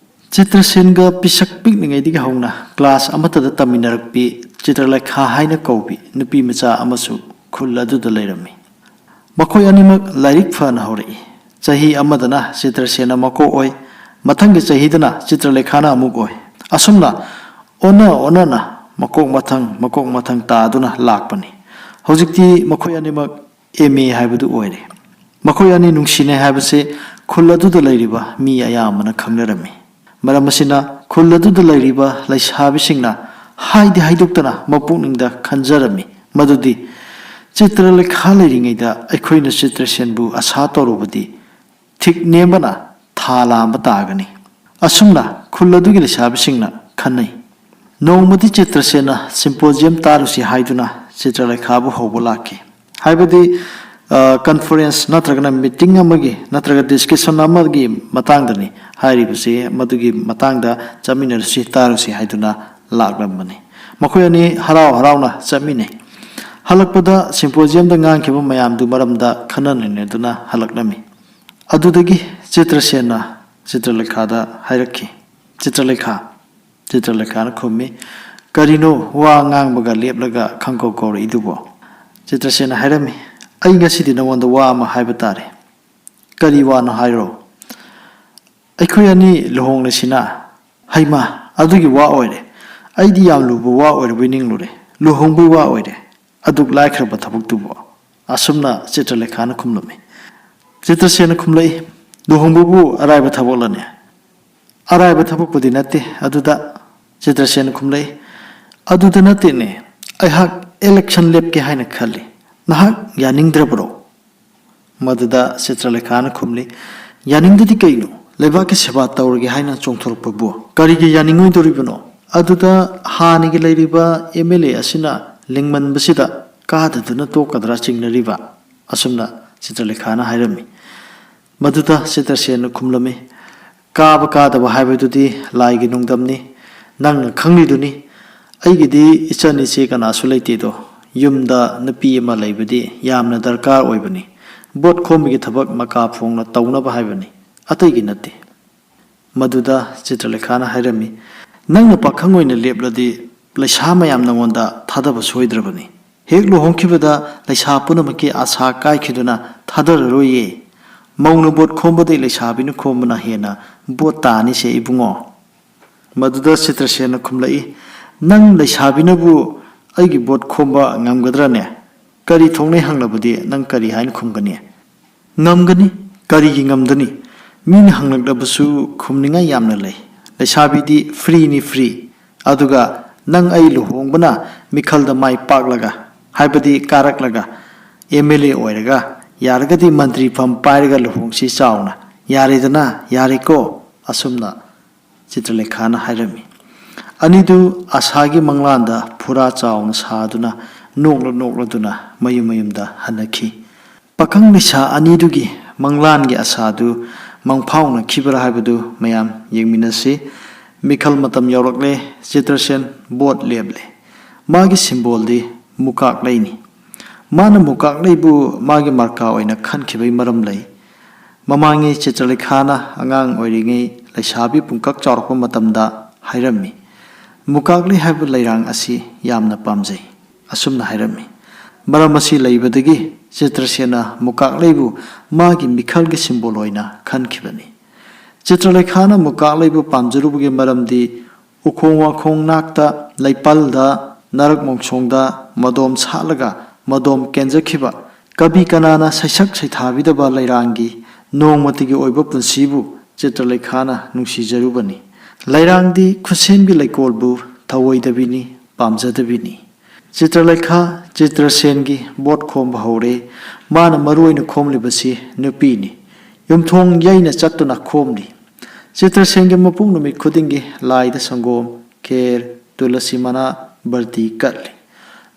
ꯆꯤꯇ꯭ꯔꯁꯦꯟꯒ ꯄꯤꯁꯛ ꯄꯤꯛꯂꯤꯉꯩꯗꯒꯤ ꯍꯧꯅ ꯀ꯭ꯂꯥꯁ ꯑꯃꯠꯇꯗ ꯇꯝꯃꯤꯟꯅꯔꯛꯄꯤ ꯆꯤꯇ꯭ꯔꯂꯦꯈꯥ ꯍꯥꯏꯅ ꯀꯧꯕꯤ ꯅꯨꯄꯤ ꯃꯆꯥ ꯑꯃꯁꯨ ꯈꯨꯜ ꯑꯗꯨꯗ ꯂꯩꯔꯝꯃꯤ꯫ ꯃꯈꯣꯏ ꯑꯅꯤꯃꯛ ꯂꯥꯏꯔꯤꯛ ꯐꯅ ꯍꯧꯔꯛꯏ꯫ ꯆꯍꯤ ꯑꯃꯗꯅ ꯆꯤꯇ꯭ꯔꯁꯦꯟꯅ ꯃꯀꯣꯛ ꯑꯣꯏ, ꯃꯊꯪꯒꯤ ꯆꯍꯤꯗꯅ ꯆꯤꯇ꯭ꯔꯂꯦꯈꯥꯅ ꯑꯃꯨꯛ ꯑꯣꯏ꯫ ꯑꯁꯨꯝꯅ ꯑꯣꯟꯅ ꯑꯣꯟꯅꯅ ꯃꯀꯣꯛ ꯃꯊꯪ, ꯃꯀꯣꯛ ꯃꯊꯪ ꯇꯥꯗꯨꯅ ꯂꯥꯛꯄꯅꯤ꯫ ꯍꯧꯖꯤꯛꯇꯤ ꯃꯈꯣꯏ ꯑꯅꯤꯃꯛ ꯑꯦꯝ ꯑꯦ ꯍꯥꯏꯕꯗꯨ ꯑꯣꯏꯔꯦ꯫ ꯃꯈꯣꯏ ꯑꯅꯤ ꯅꯨꯡꯁꯤꯅꯩ ꯍꯥꯏꯕꯁꯤ ꯈꯨꯜ ꯑꯗꯨꯗ ꯂꯩꯔꯤꯕ ꯃꯤ ꯑꯌꯥꯝꯕꯅ ꯈꯪꯅꯔꯝꯃꯤ꯫ ꯃꯔꯝ ꯑꯁꯤꯅ ꯈꯨꯜ ꯑꯗꯨꯗ ꯂꯩꯔꯤꯕ ꯂꯩꯁꯥꯕꯤꯁꯤꯡꯅ ꯍꯥꯏꯗꯤ ꯍꯥꯏꯗꯣꯛꯇꯅ ꯃꯄꯨꯛꯅꯤꯡꯗ ꯈꯟꯖꯔꯝꯃꯤ ꯃꯗꯨꯗꯤ ꯆꯤꯇ꯭ꯔꯂꯦꯈꯥ ꯂꯩꯔꯤꯉꯩꯗ ꯑꯩꯈꯣꯏꯅ ꯆꯤꯇ꯭ꯔꯁꯦꯟꯕꯨ ꯑꯁꯥ ꯇꯧꯔꯨꯕꯗꯤ ꯊꯤꯛ ꯅꯦꯝꯕꯅ ꯊꯥ ꯂꯥꯝꯕ ꯇꯥꯒꯅꯤ꯫ ꯑꯁꯨꯝꯅ ꯈꯨꯜ ꯑꯗꯨꯒꯤ ꯂꯩꯁꯥꯕꯤꯁꯤꯡꯅ ꯈꯟꯅꯩ꯫ ꯅꯣꯡꯃꯗꯤ ꯆꯤꯇ꯭ꯔꯁꯦꯟꯅ symposium ꯇꯥꯔꯨꯁꯤ ꯍꯥꯏꯗꯨꯅ ꯆꯤꯇ꯭ꯔꯂꯦꯈꯥꯕꯨ ꯍꯧꯕ ꯂꯥꯛꯈꯤ꯫ ꯍꯥꯏꯕꯗꯤ, ꯑ, conference ꯅꯠꯇ꯭ꯔꯒꯅ meeting ꯑꯃꯒꯤ ꯅꯠꯇ꯭ꯔꯒ discussion ꯑꯃꯒꯤ ꯃꯇꯥꯡꯗꯅꯤ ꯍꯥꯏꯔꯤꯕꯁꯤ, ꯃꯗꯨꯒꯤ ꯃꯇꯥꯡꯗ ꯆꯠꯃꯤꯟꯅꯔꯨꯁꯤ, ꯇꯥꯔꯨꯁꯤ ꯍꯥꯏꯗꯨꯅ ꯂꯥꯛꯂꯝꯕꯅꯤ꯫ ꯃꯈꯣꯏ ꯑꯅꯤ ꯍꯔꯥꯎ ꯍꯔꯥꯎꯅ ꯆꯠꯃꯤꯟꯅꯩ꯫ ꯍꯜꯂꯛꯄꯗ symposium ꯗ ꯉꯥꯡꯈꯤꯕ ꯃꯌꯥꯝꯗꯨ ꯃꯔꯝꯗ ꯈꯟꯅ ꯅꯩꯅꯗꯨꯅ ꯍꯜꯂꯛꯂꯝꯃꯤ꯫ ꯑꯗꯨꯗꯒꯤ ꯆꯤꯇ꯭ꯔꯁꯦꯟꯅ ꯆꯤꯇ꯭ꯔꯂꯦꯈꯥꯗ ꯍꯥꯏꯔꯛꯈꯤ, "ꯆꯤꯇ꯭ꯔꯂꯦꯈꯥ", ꯆꯤꯇ꯭ꯔꯂꯦꯈꯥꯅ ꯈꯨꯝꯃꯤ, "ꯀꯔꯤꯅꯣ ꯋꯥ ꯉꯥꯡꯕꯒ ꯂꯦꯞꯂꯒ ꯈꯪꯀꯧ ꯀꯧꯔꯛꯏꯗꯨꯕꯣ?" ꯆꯤꯇ꯭ꯔꯁꯦꯟꯅ ꯍꯥꯏꯔꯝꯃꯤ, "ꯑꯩ ꯉꯁꯤꯗꯤ ꯅꯉꯣꯟꯗ ꯋꯥ ꯑꯃ ꯍꯥꯏꯕ ꯇꯥꯔꯦ꯫" "ꯀꯔꯤ ꯋꯥꯅꯣ ꯍꯥꯏꯔꯣ?" "ꯑꯩꯈꯣꯏ ꯑꯅꯤ ꯂꯨꯍꯣꯡꯂꯁꯤꯅ?" "ꯍꯩꯃꯥ, ꯑꯗꯨꯒꯤ ꯋꯥ ꯑꯣꯏꯔꯦ? ꯑꯩꯗꯤ ꯌꯥꯝ ꯂꯨꯕ ꯋꯥ ꯑꯣꯏꯔꯕꯣꯏ ꯅꯤꯡꯂꯨꯔꯦ꯫ ꯂꯨꯍꯣꯡꯕꯒꯤ ꯋꯥ ꯑꯣꯏꯔꯦ? ꯑꯗꯨꯛ ꯂꯥꯏꯈ꯭ꯔꯕ ꯊꯕꯛꯇꯨꯕꯨ?" ꯑꯁꯨꯝꯅ ꯆꯤꯇ꯭ꯔꯂꯦꯈꯥꯅ ꯈꯨꯝꯂꯝꯃꯤ꯫ ꯆꯤꯇ꯭ꯔꯁꯦꯟꯅ ꯈꯨꯝꯂꯛꯏ, "ꯂꯨꯍꯣꯡꯕꯕꯨ ꯑꯔꯥꯏꯕ ꯊꯕꯛꯂꯅꯦ?" "ꯑꯔꯥꯏꯕ ꯊꯕꯛꯄꯨꯗꯤ ꯅꯠꯇꯦ ꯑꯗꯨꯗ", ꯆꯤꯇ꯭ꯔꯁꯦꯟꯅ ꯈꯨꯝꯂꯛꯏ꯫ "ꯑꯗꯨꯗ ꯅꯠꯇꯦꯅꯦ, ꯑꯩꯍꯥꯛ election ꯂꯦꯞꯀꯦ ꯍꯥꯏꯅ ꯈꯜꯂꯤ꯫ ꯅꯍꯥꯛ ꯌꯥꯅꯤꯡꯗ꯭ꯔꯕꯔꯣ?" ꯃꯗꯨꯗ ꯆꯤꯇ꯭ꯔꯂꯦꯈꯥꯅ ꯈꯨꯝꯂꯤ, "ꯌꯥꯅꯤꯡꯗꯗꯤ ꯀꯩꯅꯣ? ꯂꯩꯕꯥꯛꯀꯤ ꯁꯦꯕꯥ ꯇꯧꯔꯒꯦ ꯍꯥꯏꯅ ꯆꯣꯡꯊꯣꯔꯛꯄꯕꯨ ꯀꯔꯤꯒꯤ ꯌꯥꯅꯤꯡꯉꯣꯏꯗꯣꯔꯤꯕꯅꯣ? ꯑꯗꯨꯗ ꯍꯥꯟꯅꯒꯤ ꯂꯩꯔꯤꯕ M L A ꯑꯁꯤꯅ ꯂꯤꯡꯃꯟꯕꯁꯤꯗ ꯀꯥꯗꯗꯨꯅ ꯇꯣꯛꯀꯗ꯭ꯔꯥ ꯆꯤꯡꯅꯔꯤꯕ?" ꯑꯁꯨꯝꯅ ꯆꯤꯇ꯭ꯔꯂꯦꯈꯥꯅ ꯍꯥꯏꯔꯝꯃꯤ꯫ ꯃꯗꯨꯗ ꯆꯤꯇ꯭ꯔꯁꯦꯟꯅ ꯈꯨꯝꯂꯝꯃꯤ, "ꯀꯥꯕ ꯀꯥꯗꯕ ꯍꯥꯏꯕꯗꯨꯗꯤ ꯂꯥꯏꯒꯤ ꯅꯣꯡꯗꯝꯅꯤ꯫ ꯅꯪꯅ ꯈꯪꯂꯤꯗꯨꯅꯤ꯫ ꯑꯩꯒꯤꯗꯤ ꯏꯆꯟ ꯏꯆꯦ ꯀꯅꯥꯁꯨ ꯂꯩꯇꯦꯗꯣ꯫ ꯌꯨꯝꯗ ꯅꯨꯄꯤ ꯑꯃ ꯂꯩꯕꯗꯤ ꯌꯥꯝꯅ ꯗꯔꯀꯥꯔ ꯑꯣꯏꯕꯅꯤ꯫ ꯚꯣꯠ ꯈꯣꯝꯕꯒꯤ ꯊꯕꯛ ꯃꯀꯥ ꯐꯣꯡꯅ ꯇꯧꯅꯕ ꯍꯥꯏꯕꯅꯤ, ꯑꯇꯩꯒꯤ ꯅꯠꯇꯦ꯫" ꯃꯗꯨꯗ ꯆꯤꯇ꯭ꯔꯂꯦꯈꯥꯅ ꯍꯥꯏꯔꯝꯃꯤ, "ꯅꯪꯅ ꯄꯥꯈꯪ ꯑꯣꯏꯅ ꯂꯦꯞꯂꯗꯤ ꯂꯩꯁꯥ ꯃꯌꯥꯝ ꯅꯉꯣꯟꯗ ꯊꯥꯗꯕ ꯁꯣꯏꯗ꯭ꯔꯕꯅꯤ꯫ ꯍꯦꯛ ꯂꯨꯍꯣꯡꯈꯤꯕꯗ ꯂꯩꯁꯥ ꯄꯨꯝꯅꯃꯛꯀꯤ ꯑꯥꯁꯥ ꯀꯥꯏꯈꯤꯗꯨꯅ ꯊꯥꯗꯔꯔꯣꯏꯌꯦ꯫ ꯃꯧꯅ ꯚꯣꯠ ꯈꯣꯝꯕꯗꯩ ꯂꯩꯁꯥꯕꯤꯅ ꯈꯣꯝꯕꯅ ꯍꯦꯟꯅ ꯚꯣꯠ ꯇꯥꯅꯤꯁꯦ ꯏꯕꯨꯡꯉꯣ꯫" ꯃꯗꯨꯗ ꯆꯤꯇ꯭ꯔꯁꯦꯟꯅ ꯈꯨꯝꯂꯛꯏ, "ꯅꯪ ꯂꯩꯁꯥꯕꯤꯅꯕꯨ ꯑꯩꯒꯤ ꯚꯣꯠ ꯈꯣꯝꯕ ꯉꯝꯒꯗ꯭ꯔꯅꯦ? ꯀꯔꯤ ꯊꯣꯛꯅꯩ ꯍꯪꯂꯕꯗꯤ ꯅꯪ ꯀꯔꯤ ꯍꯥꯏꯅ ꯈꯨꯝꯒꯅꯤ?" "ꯉꯝꯒꯅꯤ, ꯀꯔꯤꯒꯤ ꯉꯝꯗꯅꯤ? ꯃꯤꯅ ꯍꯪꯂꯛꯂꯕꯁꯨ ꯈꯨꯝꯅꯤꯡꯉꯥꯏ ꯌꯥꯝꯅ ꯂꯩ꯫ ꯂꯩꯁꯥꯕꯤꯗꯤ ꯐ꯭ꯔꯤꯅꯤ, ꯐ꯭ꯔꯤ꯫ ꯑꯗꯨꯒ ꯅꯪ ꯑꯩ ꯂꯨꯍꯣꯡꯕꯅ ꯃꯤꯈꯜꯗ ꯃꯥꯏ ꯄꯥꯛꯂꯒ, ꯍꯥꯏꯕꯗꯤ ꯀꯥꯔꯛꯂꯒ, ꯑꯦꯝ ꯑꯦꯜ ꯑꯦ ꯑꯣꯏꯔꯒ, ꯌꯥꯔꯒꯗꯤ ꯃꯟꯇ꯭ꯔꯤ ꯐꯝ ꯄꯥꯏꯔꯒ ꯂꯨꯍꯣꯡꯁꯤ ꯆꯥꯎꯅ꯫ ꯌꯥꯔꯦꯗꯅ, ꯌꯥꯔꯦꯀꯣ?" ꯑꯁꯨꯝꯅ ꯆꯤꯇ꯭ꯔꯂꯦꯈꯥꯅ ꯍꯥꯏꯔꯝꯃꯤ꯫ ꯑꯅꯤꯗꯨ ꯑꯁꯥꯒꯤ ꯃꯪꯂꯥꯟꯗ ꯐꯨꯔꯥ ꯆꯥꯎꯅ ꯁꯥꯗꯨꯅ, ꯅꯣꯛꯂ ꯅꯣꯛꯂꯗꯨꯅ ꯃꯌꯨꯝ ꯃꯌꯨꯝꯗ ꯍꯟꯅꯈꯤ꯫ ꯄꯥꯈꯪ ꯂꯩꯁꯥ ꯑꯅꯤꯗꯨꯒꯤ ꯃꯪꯂꯥꯟꯒꯤ ꯑꯁꯥꯗꯨ ꯃꯪꯐꯥꯎꯅꯈꯤꯕ꯭ꯔꯥ ꯍꯥꯏꯕꯗꯨ ꯃꯌꯥꯝ ꯌꯦꯡꯃꯤꯟꯅꯁꯤ꯫ ꯃꯤꯈꯜ ꯃꯇꯝ ꯌꯧꯔꯛꯂꯦ꯫ ꯆꯤꯇ꯭ꯔꯁꯦꯟ ꯚꯣꯠ ꯂꯦꯞꯂꯦ꯫ ꯃꯥꯒꯤ ꯁꯤꯝꯕꯣꯜꯗꯤ ꯃꯨꯀꯥꯛꯂꯩꯅꯤ꯫ ꯃꯥꯅ ꯃꯨꯀꯥꯛꯂꯩꯕꯨ ꯃꯥꯒꯤ ꯃꯥꯔꯀꯥ ꯑꯣꯏꯅ ꯈꯟꯈꯤꯕꯒꯤ ꯃꯔꯝ ꯂꯩ꯫ ꯃꯃꯥꯡꯉꯩ ꯆꯤꯇ꯭ꯔꯂꯦꯈꯥꯅ ꯑꯉꯥꯡ ꯑꯣꯏꯔꯤꯉꯩ ꯂꯩꯁꯥꯕꯤ ꯄꯨꯡꯀꯛ ꯆꯥꯎꯔꯛꯄ ꯃꯇꯝꯗ ꯍꯥꯏꯔꯝꯃꯤ, "ꯃꯨꯀꯥꯛꯂꯩ ꯍꯥꯏꯕ ꯂꯩꯔꯥꯡ ꯑꯁꯤ ꯌꯥꯝꯅ ꯄꯥꯝꯖꯩ" ꯑꯁꯨꯝꯅ ꯍꯥꯏꯔꯝꯃꯤ꯫ ꯃꯔꯝ ꯑꯁꯤ ꯂꯩꯕꯗꯒꯤ ꯆꯤꯇ꯭ꯔꯁꯦꯟꯅ ꯃꯨꯀꯥꯛꯂꯩꯕꯨ ꯃꯥꯒꯤ ꯃꯤꯈꯜꯒꯤ ꯁꯤꯝꯕꯣꯜ ꯑꯣꯏꯅ ꯈꯟꯈꯤꯕꯅꯤ꯫ ꯆꯤꯇ꯭ꯔꯂꯦꯈꯥꯅ ꯃꯨꯀꯥꯛꯂꯩꯕꯨ ꯄꯥꯝꯖꯔꯨꯕꯒꯤ ꯃꯔꯝꯗꯤ ꯎꯈꯣꯡ ꯋꯥꯈꯣꯡ ꯅꯥꯛꯇ, ꯂꯩꯄꯜꯗ, ꯅꯥꯔꯛ ꯃꯣꯡꯁꯣꯡꯗ ꯃꯗꯣꯝ ꯁꯥꯠꯂꯒ ꯃꯗꯣꯝ ꯀꯦꯟꯖꯈꯤꯕ, ꯀꯕꯤ ꯀꯅꯥꯅ ꯁꯩꯁꯛ ꯁꯩꯊꯥꯕꯤꯗꯕ ꯂꯩꯔꯥꯡꯒꯤ ꯅꯣꯡꯃꯇꯒꯤ ꯑꯣꯏꯕ ꯄꯨꯟꯁꯤꯕꯨ ꯆꯤꯇ꯭ꯔꯂꯦꯈꯥꯅ ꯅꯨꯡꯁꯤꯖꯔꯨꯕꯅꯤ꯫ ꯂꯩꯔꯥꯡꯗꯤ ꯈꯨꯠꯁꯦꯝꯒꯤ ꯂꯩꯀꯣꯜꯕꯨ ꯊꯧꯑꯣꯏꯗꯕꯤꯅꯤ, ꯄꯥꯝꯖꯗꯕꯤꯅꯤ꯫ ꯆꯤꯇ꯭ꯔꯂꯦꯈꯥ ꯆꯤꯇ꯭ꯔꯁꯦꯟꯒꯤ ꯚꯣꯠ ꯈꯣꯝꯕ ꯍꯧꯔꯦ꯫ ꯃꯥꯅ ꯃꯔꯨ ꯑꯣꯏꯅ ꯈꯣꯝꯂꯤꯕꯁꯤ ꯅꯨꯄꯤꯅꯤ꯫ ꯌꯨꯝꯊꯣꯡ ꯌꯩꯅ ꯆꯠꯇꯨꯅ ꯈꯣꯝꯂꯤ꯫ ꯆꯤꯇ꯭ꯔꯁꯦꯟꯒꯤ ꯃꯄꯣꯛ ꯅꯨꯃꯤꯠ ꯈꯨꯗꯤꯡꯒꯤ ꯂꯥꯏꯗ ꯁꯪꯒꯣꯝ, ꯈꯦꯔ, ꯇꯨꯂꯁꯤ ꯃꯅꯥ, ꯕꯔꯇꯤ ꯀꯠꯂꯤ꯫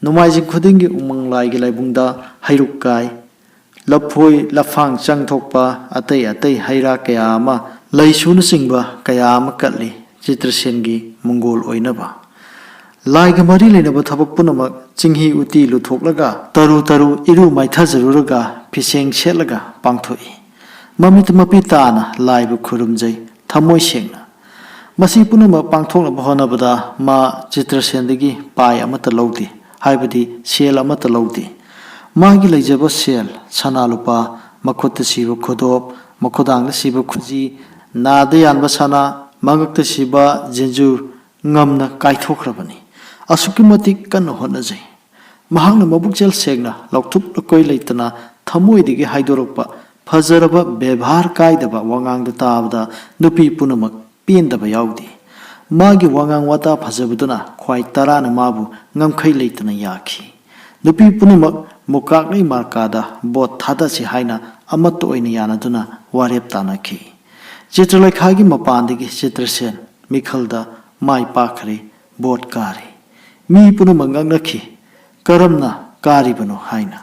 ꯅꯣꯡꯃꯥꯏꯖꯤꯡ ꯈꯨꯗꯤꯡꯒꯤ ꯎꯃꯪ ꯂꯥꯏꯒꯤ ꯂꯥꯏꯕꯨꯡꯗ ꯍꯩꯔꯨꯛ ꯀꯥꯏ꯫ ꯂꯐꯣꯏ, ꯂꯐꯥꯡ ꯆꯪ ꯊꯣꯛꯄ ꯑꯇꯩ ꯑꯇꯩ ꯍꯩ ꯔꯥ ꯀꯌꯥ ꯑꯃ, ꯂꯩꯁꯨꯅꯆꯤꯡꯕ ꯀꯌꯥ ꯑꯃ ꯀꯠꯂꯤ ꯆꯤꯇ꯭ꯔꯁꯦꯟꯒꯤ ꯃꯪꯒꯣꯜ ꯑꯣꯏꯅꯕ꯫ ꯂꯥꯏꯒ ꯃꯔꯤ ꯂꯩꯅꯕ ꯊꯕꯛ ꯄꯨꯝꯅꯃꯛ ꯆꯤꯡꯍꯤ ꯎꯇꯤ ꯂꯨꯊꯣꯛꯂꯒ, ꯇꯔꯨ ꯇꯔꯨ ꯏꯔꯨ ꯃꯥꯏꯊꯖꯔꯨꯔꯒ, ꯐꯤꯁꯦꯡ ꯁꯦꯠꯂꯒ ꯄꯥꯡꯊꯣꯛꯏ꯫ ꯃꯃꯤꯠ ꯃꯄꯤ ꯇꯥꯅ ꯂꯥꯏꯕꯨ ꯈꯨꯔꯨꯝꯖꯩ, ꯊꯃꯣꯏ ꯁꯦꯡꯅ꯫ ꯃꯁꯤ ꯄꯨꯝꯅꯃꯛ ꯄꯥꯡꯊꯣꯛꯅꯕ ꯍꯣꯠꯅꯕꯗ ꯃꯥ ꯆꯤꯇ꯭ꯔꯁꯦꯟꯗꯒꯤ ꯄꯥꯏ ꯑꯃꯠꯇ ꯂꯧꯗꯦ, ꯍꯥꯏꯕꯗꯤ ꯁꯦꯜ ꯑꯃꯠꯇ ꯂꯧꯗꯦ꯫ ꯃꯥꯒꯤ ꯂꯩꯖꯕ ꯁꯦꯜ, ꯁꯅꯥ ꯂꯨꯄꯥ, ꯃꯈꯨꯠꯇ ꯁꯤꯕ ꯈꯨꯗꯣꯞ, ꯃꯈꯨꯗꯥꯡꯗ ꯁꯤꯕ ꯈꯨꯖꯤ, ꯅꯥꯗ ꯌꯥꯟꯕ ꯁꯅꯥ, ꯃꯉꯛꯇ ꯁꯤꯕ ꯖꯤꯟꯖꯨꯔ ꯉꯝꯅ ꯀꯥꯏꯊꯣꯛꯈ꯭ꯔꯕꯅꯤ꯫ ꯑꯁꯨꯛꯀꯤ ꯃꯇꯤꯛ ꯀꯟꯅ ꯍꯣꯠꯅꯖꯩ꯫ ꯃꯍꯥꯛꯅ ꯃꯕꯨꯛꯆꯦꯜ ꯁꯦꯡꯅ, ꯂꯧꯊꯣꯛ ꯂꯧꯀꯣꯏ ꯂꯩꯇꯅ, ꯊꯃꯣꯏꯗꯒꯤ ꯍꯥꯏꯗꯣꯔꯛꯄ ꯐꯖꯔꯕ ꯕꯦꯕꯥꯔ ꯀꯥꯏꯗꯕ ꯋꯥꯉꯥꯡꯗꯨ ꯇꯥꯕꯗ ꯅꯨꯄꯤ ꯄꯨꯝꯅꯃꯛ ꯄꯦꯟꯗꯕ ꯌꯥꯎꯗꯦ꯫ ꯃꯥꯒꯤ ꯋꯥꯉꯥꯡ ꯋꯥꯇꯥ ꯐꯖꯕꯗꯨꯅ ꯈ꯭ꯋꯥꯏ ꯇꯔꯥꯅ ꯃꯥꯕꯨ ꯉꯝꯈꯩ ꯂꯩꯇꯅ ꯌꯥꯈꯤ꯫ ꯅꯨꯄꯤ ꯄꯨꯝꯅꯃꯛ ꯃꯨꯀꯥꯛꯂꯩ ꯃꯥꯔꯀꯥꯗ ꯚꯣꯠ ꯊꯥꯗꯁꯤ ꯍꯥꯏꯅ ꯑꯃꯠꯇ ꯑꯣꯏꯅ ꯌꯥꯅꯗꯨꯅ ꯋꯥꯔꯦꯞ ꯇꯥꯅꯈꯤ꯫ ꯆꯤꯇ꯭ꯔꯂꯦꯈꯥꯒꯤ ꯃꯄꯥꯟꯗꯒꯤ ꯆꯤꯇ꯭ꯔꯁꯦꯟ ꯃꯤꯈꯜꯗ ꯃꯥꯏ ꯄꯥꯛꯈ꯭ꯔꯦ, ꯚꯣꯠ ꯀꯥꯔꯦ꯫ ꯃꯤ ꯄꯨꯝꯅꯃꯛ ꯉꯛꯅꯈꯤ, "ꯀꯔꯝꯅ ꯀꯥꯔꯤꯕꯅꯣ?" ꯍꯥꯏꯅ꯫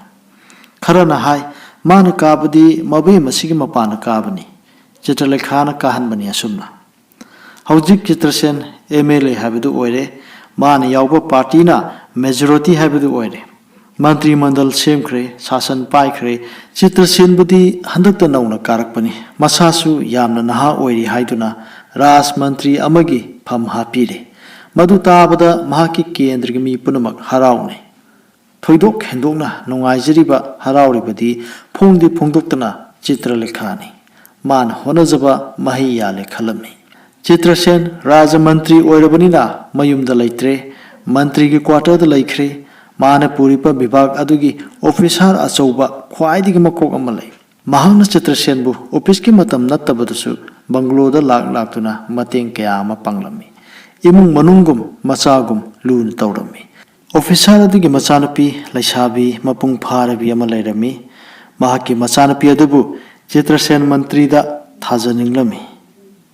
ꯈꯔꯅ ꯍꯥꯏ, "ꯃꯥꯅ ꯀꯥꯕꯗꯤ ꯃꯕꯦꯝ ꯑꯁꯤꯒꯤ ꯃꯄꯥꯅ ꯀꯥꯕꯅꯤ, ꯆꯤꯇ꯭ꯔꯂꯦꯈꯥꯅ ꯀꯥꯍꯟꯕꯅꯤ" ꯑꯁꯨꯝꯅ꯫ ꯍꯧꯖꯤꯛ ꯆꯤꯇ꯭ꯔꯁꯦꯟ ꯑꯦꯝ ꯑꯦꯜ ꯑꯦ ꯍꯥꯏꯕꯗꯨ ꯑꯣꯏꯔꯦ꯫ ꯃꯥꯅ ꯌꯥꯎꯕ ꯄꯥꯔꯇꯤꯅ ꯃꯦꯖꯣꯔꯤꯇꯤ ꯍꯥꯏꯕꯗꯨ ꯑꯣꯏꯔꯦ꯫ ꯃꯟꯇ꯭ꯔꯤ ꯃꯟꯗꯜ ꯁꯦꯝꯈ꯭ꯔꯦ, ꯁꯥꯁꯟ ꯄꯥꯏꯈ꯭ꯔꯦ꯫ ꯆꯤꯇ꯭ꯔꯁꯦꯟꯕꯨꯗꯤ ꯍꯟꯗꯛꯇ ꯅꯧꯅ ꯀꯥꯔꯛꯄꯅꯤ꯫ ꯃꯁꯥꯁꯨ ꯌꯥꯝꯅ ꯅꯍꯥ ꯑꯣꯏꯔꯤ ꯍꯥꯏꯗꯨꯅ ꯔꯥꯖ ꯃꯟꯇ꯭ꯔꯤ ꯑꯃꯒꯤ ꯐꯝ ꯍꯥꯞꯄꯤꯔꯦ꯫ ꯃꯗꯨ ꯇꯥꯕꯗ ꯃꯍꯥꯛꯀꯤ ꯀꯦꯟꯗ꯭ꯔꯒꯤ ꯃꯤ ꯄꯨꯝꯅꯃꯛ ꯍꯔꯥꯎꯅꯩ꯫ ꯊꯣꯏꯗꯣꯛ ꯍꯦꯟꯗꯣꯛꯅ ꯅꯨꯡꯉꯥꯏꯖꯔꯤꯕ, ꯍꯔꯥꯎꯔꯤꯕꯗꯤ ꯐꯣꯡꯗꯤ ꯐꯣꯡꯗꯣꯛꯇꯅ ꯆꯤꯇ꯭ꯔꯂꯦꯈꯥꯅꯤ꯫ ꯃꯥꯅ ꯍꯣꯠꯅꯖꯕ ꯃꯍꯩ ꯌꯥꯜꯂꯦ ꯈꯜꯂꯝꯃꯤ꯫ ꯆꯤꯇ꯭ꯔꯁꯦꯟ ꯔꯥꯖ ꯃꯟꯇ꯭ꯔꯤ ꯑꯣꯏꯔꯕꯅꯤꯅ ꯃꯌꯨꯝꯗ ꯂꯩꯇ꯭ꯔꯦ, ꯃꯟꯇ꯭ꯔꯤꯒꯤ ꯀ꯭ꯋꯥꯇꯔꯗ ꯂꯩꯈ꯭ꯔꯦ꯫ ꯃꯥꯅ ꯄꯨꯔꯤꯕ ꯕꯤꯚꯥꯒ ꯑꯗꯨꯒꯤ ꯑꯣꯐꯤꯁꯥꯔ ꯑꯆꯧꯕ, ꯈ꯭ꯋꯥꯏꯗꯒꯤ ꯃꯀꯣꯛ ꯑꯃ ꯂꯩ꯫ ꯃꯍꯥꯛꯅ ꯆꯤꯇ꯭ꯔꯁꯦꯟꯕꯨ ꯑꯣꯐꯤꯁꯀꯤ ꯃꯇꯝ ꯅꯠꯇꯕꯗꯁꯨ ꯕꯪꯒ꯭ꯂꯣꯗ ꯂꯥꯛ ꯂꯥꯛꯇꯨꯅ ꯃꯇꯦꯡ ꯀꯌꯥ ꯑꯃ ꯄꯥꯡꯂꯝꯃꯤ꯫ ꯏꯃꯨꯡ ꯃꯅꯨꯡꯒꯨꯝ ꯃꯆꯥꯒꯨꯝ ꯂꯨꯅ ꯇꯧꯔꯝꯃꯤ꯫ ꯑꯣꯐꯤꯁꯥꯔ ꯑꯗꯨꯒꯤ ꯃꯆꯥꯅꯨꯄꯤ ꯂꯩꯁꯥꯕꯤ ꯃꯄꯨꯡ ꯐꯥꯔꯕꯤ ꯑꯃ ꯂꯩꯔꯝꯃꯤ꯫ ꯃꯍꯥꯛꯀꯤ ꯃꯆꯥꯅꯨꯄꯤ ꯑꯗꯨꯕꯨ ꯆꯤꯇ꯭ꯔꯁꯦꯟ ꯃꯟꯇ꯭ꯔꯤꯗ ꯊꯥꯖꯅꯤꯡꯂꯝꯃꯤ꯫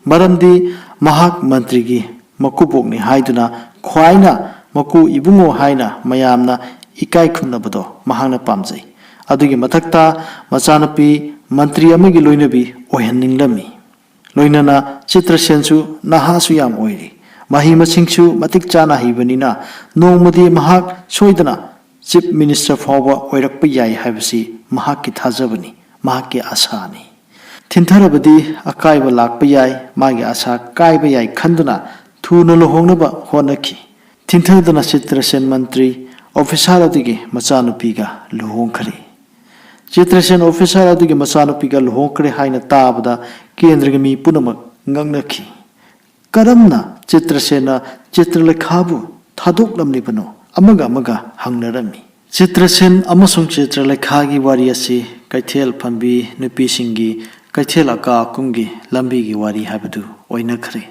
ꯃꯔꯝꯗꯤ ꯃꯍꯥꯛ ꯃꯟꯇ꯭ꯔꯤꯒꯤ ꯃꯀꯨꯕꯣꯛꯅꯤ ꯍꯥꯏꯗꯨꯅ ꯈ꯭ꯋꯥꯏꯅ ꯃꯀꯨ ꯏꯕꯨꯡꯉꯣ ꯍꯥꯏꯅ ꯃꯌꯥꯝꯅ ꯏꯀꯥꯏ ꯈꯨꯝꯅꯕꯗꯣ ꯃꯍꯥꯛꯅ ꯄꯥꯝꯖꯩ꯫ ꯑꯗꯨꯒꯤ ꯃꯊꯛꯇ ꯃꯆꯥꯅꯨꯄꯤ ꯃꯟꯇ꯭ꯔꯤ ꯑꯃꯒꯤ ꯂꯣꯏꯅꯕꯤ ꯑꯣꯏꯍꯟꯅꯤꯡꯂꯝꯃꯤ꯫ ꯂꯣꯏꯅꯅ ꯆꯤꯇ꯭ꯔꯁꯦꯟꯁꯨ ꯅꯍꯥꯁꯨ ꯌꯥꯝ ꯑꯣꯏꯔꯤ꯫ ꯃꯍꯩ ꯃꯁꯤꯡꯁꯨ ꯃꯇꯤꯛ ꯆꯥꯅ ꯍꯩꯕꯅꯤꯅ ꯅꯣꯡꯃꯗꯤ ꯃꯍꯥꯛ ꯁꯣꯏꯗꯅ ꯆꯤꯐ ꯃꯤꯅꯤꯁꯇꯔ ꯐꯥꯎꯕ ꯑꯣꯏꯔꯛꯄ ꯌꯥꯏ ꯍꯥꯏꯕꯁꯤ ꯃꯍꯥꯛꯀꯤ ꯊꯥꯖꯕꯅꯤ, ꯃꯍꯥꯛꯀꯤ ꯑꯥꯁꯥꯅꯤ꯫ ꯊꯤꯟꯊꯔꯕꯗꯤ ꯑꯀꯥꯏꯕ ꯂꯥꯛꯄ ꯌꯥꯏ, ꯃꯥꯒꯤ ꯑꯥꯁꯥ ꯀꯥꯏꯕ ꯌꯥꯏ ꯈꯟꯗꯨꯅ ꯊꯨꯅ ꯂꯨꯍꯣꯡꯅꯕ ꯍꯣꯠꯅꯈꯤ꯫ ꯊꯤꯟꯊꯗꯨꯅ ꯆꯤꯇ꯭ꯔꯁꯦꯟ ꯃꯟꯇ꯭ꯔꯤ ꯑꯣꯐꯤꯁꯥꯔ ꯑꯗꯨꯒꯤ ꯃꯆꯥꯅꯨꯄꯤꯒ ꯂꯨꯍꯣꯡꯈ꯭ꯔꯦ꯫ ꯆꯤꯇ꯭ꯔꯁꯦꯟ ꯑꯣꯐꯤꯁꯥꯔ ꯑꯗꯨꯒꯤ ꯃꯆꯥꯅꯨꯄꯤꯒ ꯂꯨꯍꯣꯡꯈ꯭ꯔꯦ ꯍꯥꯏꯅ ꯇꯥꯕꯗ ꯀꯦꯟꯗ꯭ꯔꯒꯤ ꯃꯤ ꯄꯨꯝꯅꯃꯛ ꯉꯛꯅꯈꯤ꯫ ꯀꯔꯝꯅ ꯆꯤꯇ꯭ꯔꯁꯦꯟꯅ ꯆꯤꯇ꯭ꯔꯂꯦꯈꯥꯕꯨ ꯊꯥꯗꯣꯛꯂꯝꯂꯤꯕꯅꯣ? ꯑꯃꯒ ꯑꯃꯒ ꯍꯪꯅꯔꯝꯃꯤ꯫ ꯆꯤꯇ꯭ꯔꯁꯦꯟ ꯑꯃꯁꯨꯡ ꯆꯤꯇ꯭ꯔꯂꯦꯈꯥꯒꯤ ꯋꯥꯔꯤ ꯑꯁꯤ ꯀꯩꯊꯦꯜ ꯐꯝꯕꯤ ꯅꯨꯄꯤꯁꯤꯡꯒꯤ ꯀꯩꯊꯦꯜ ꯑꯀꯥ ꯑꯀꯨꯝꯒꯤ ꯂꯝꯕꯤꯒꯤ ꯋꯥꯔꯤ ꯍꯥꯏꯕꯗꯨ ꯑꯣꯏꯅꯈ꯭ꯔꯦ꯫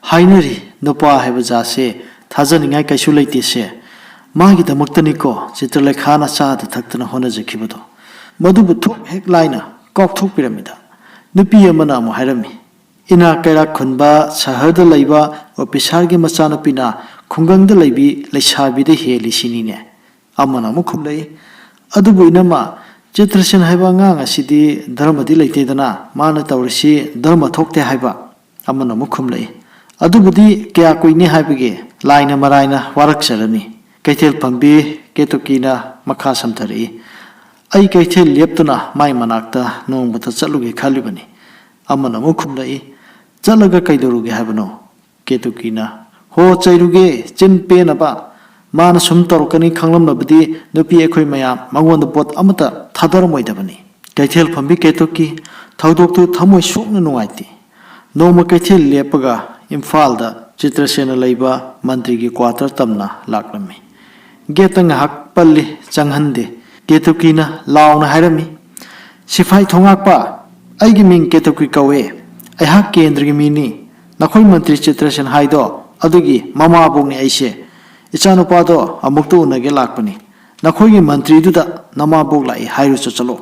ꯍꯥꯏꯅꯔꯤ, ꯅꯨꯄꯥ ꯍꯥꯏꯕ ꯖꯥꯠꯁꯦ ꯊꯥꯖꯅꯤꯡꯉꯥꯏ ꯀꯩꯁꯨ ꯂꯩꯇꯦꯁꯦ꯫ ꯃꯥꯒꯤꯗꯃꯛꯇꯅꯤꯀꯣ ꯆꯤꯇ꯭ꯔꯂꯦꯈꯥꯅ ꯆꯥꯗ ꯊꯛꯇꯅ ꯍꯣꯠꯅꯖꯈꯤꯕꯗꯣ꯫ ꯃꯗꯨꯕꯨ ꯊꯣꯛ ꯍꯦꯛ ꯂꯥꯏꯅ ꯀꯥꯎꯊꯣꯛꯄꯤꯔꯝꯃꯤꯗ꯫ ꯅꯨꯄꯤ ꯑꯃꯅ ꯑꯃꯨꯛ ꯍꯥꯏꯔꯝꯃꯤ, ꯏꯅꯥꯛ ꯀꯩꯔꯥꯛ ꯈꯨꯟꯕ ꯁꯍꯔꯗ ꯂꯩꯕ ꯑꯣꯐꯤꯁꯥꯔꯒꯤ ꯃꯆꯥꯅꯨꯄꯤꯅ ꯈꯨꯡꯒꯪꯗ ꯂꯩꯕꯤ ꯂꯩꯁꯥꯕꯤꯗ ꯍꯦꯜꯂꯤ ꯁꯤꯅꯤꯅꯦ꯫ ꯑꯃꯅ ꯑꯃꯨꯛ ꯈꯨꯝꯂꯛꯏ, ꯑꯗꯨꯕꯨ ꯏꯅꯝꯃ, ꯆꯤꯇ꯭ꯔꯁꯦꯟ ꯍꯥꯏꯕ ꯑꯉꯥꯡ ꯑꯁꯤꯗꯤ ꯙꯔꯃꯗꯤ ꯂꯩꯇꯦꯗꯅ, ꯃꯥꯅ ꯇꯧꯔꯤꯁꯤ ꯙꯔꯃ ꯊꯣꯛꯇꯦ ꯍꯥꯏꯕ꯫ ꯑꯃꯅ ꯑꯃꯨꯛ ꯈꯨꯝꯂꯛꯏ, ꯑꯗꯨꯕꯨꯗꯤ ꯀꯌꯥ ꯀꯨꯏꯅꯤ ꯍꯥꯏꯕꯒꯦ, ꯂꯥꯏꯅ ꯃꯔꯥꯏꯅ ꯋꯥꯔꯛꯆꯔꯅꯤ꯫ ꯀꯩꯊꯦꯜ ꯐꯝꯕꯤ ꯀꯦꯇꯨꯀꯤꯅ ꯃꯈꯥ ꯁꯝꯊꯔꯛꯏ, ꯑꯩ ꯀꯩꯊꯦꯜ ꯂꯦꯞꯇꯨꯅ ꯃꯥꯏ ꯃꯅꯥꯛꯇ ꯅꯣꯡꯃꯇ ꯆꯠꯂꯨꯒꯦ ꯈꯜꯂꯤꯕꯅꯤ꯫ ꯑꯃꯅ ꯑꯃꯨꯛ ꯈꯨꯝꯂꯛꯏ, ꯆꯠꯂꯒ ꯀꯩꯗꯧꯔꯨꯒꯦ ꯍꯥꯏꯕꯅꯣ? ꯀꯦꯇꯨꯀꯤꯅ, ꯍꯣ ꯆꯩꯔꯨꯒꯦ, ꯆꯤꯟ ꯄꯦꯟꯅꯕ꯫ ꯃꯥꯅ ꯁꯨꯝ ꯇꯧꯔꯛꯀꯅꯤ ꯈꯪꯂꯝꯂꯕꯗꯤ ꯅꯨꯄꯤ ꯑꯩꯈꯣꯏ ꯃꯌꯥꯝ ꯃꯉꯣꯟꯗ ꯄꯣꯠ ꯑꯃꯠꯇ ꯊꯥꯗꯔꯝꯃꯣꯏꯗꯕꯅꯤ꯫ ꯀꯩꯊꯦꯜ ꯐꯝꯕꯤ ꯀꯦꯇꯨꯀꯤ ꯊꯧꯗꯣꯛꯇꯨ ꯊꯃꯣꯏ ꯁꯣꯛꯅ ꯅꯨꯡꯉꯥꯏꯇꯦ꯫ ꯅꯣꯡꯃ ꯀꯩꯊꯦꯜ ꯂꯦꯞꯄꯒ ꯏꯝꯐꯥꯜꯗ ꯆꯤꯇ꯭ꯔꯁꯦꯅ ꯂꯩꯕ ꯃꯟꯇ꯭ꯔꯤꯒꯤ ꯀ꯭ꯋꯥꯇꯔ ꯇꯝꯅ ꯂꯥꯛꯂꯝꯃꯤ꯫ ꯒꯦꯠꯇ ꯉꯥꯏꯍꯥꯛ ꯄꯜꯂꯤ, ꯆꯪꯍꯟꯗꯦ꯫ ꯀꯦꯇꯨꯀꯤꯅ ꯂꯥꯎꯅ ꯍꯥꯏꯔꯝꯃꯤ, ꯁꯤꯐꯥꯏ ꯊꯣꯉꯥꯛꯄ, ꯑꯩꯒꯤ ꯃꯤꯡ ꯀꯦꯇꯨꯀꯤ ꯀꯧꯏ꯫ ꯑꯩꯍꯥꯛ ꯀꯦꯟꯗ꯭ꯔꯒꯤ ꯃꯤꯅꯤ꯫ ꯅꯈꯣꯏ ꯃꯟꯇ꯭ꯔꯤ ꯆꯤꯇ꯭ꯔꯁꯦꯟ ꯍꯥꯏꯗꯣ ꯑꯗꯨꯒꯤ ꯃꯃꯥꯕꯣꯛꯅꯤ ꯑꯩꯁꯦ꯫ ꯏꯆꯥꯅꯨꯄꯥꯗꯣ ꯑꯃꯨꯛꯇ ꯎꯅꯒꯦ ꯂꯥꯛꯄꯅꯤ꯫ ꯅꯈꯣꯏꯒꯤ ꯃꯟꯇ꯭ꯔꯤꯗꯨꯗ ꯅꯃꯥꯕꯣꯛ ꯂꯥꯛꯏ ꯍꯥꯏꯔꯨꯆꯣ ꯆꯠꯂꯣ꯫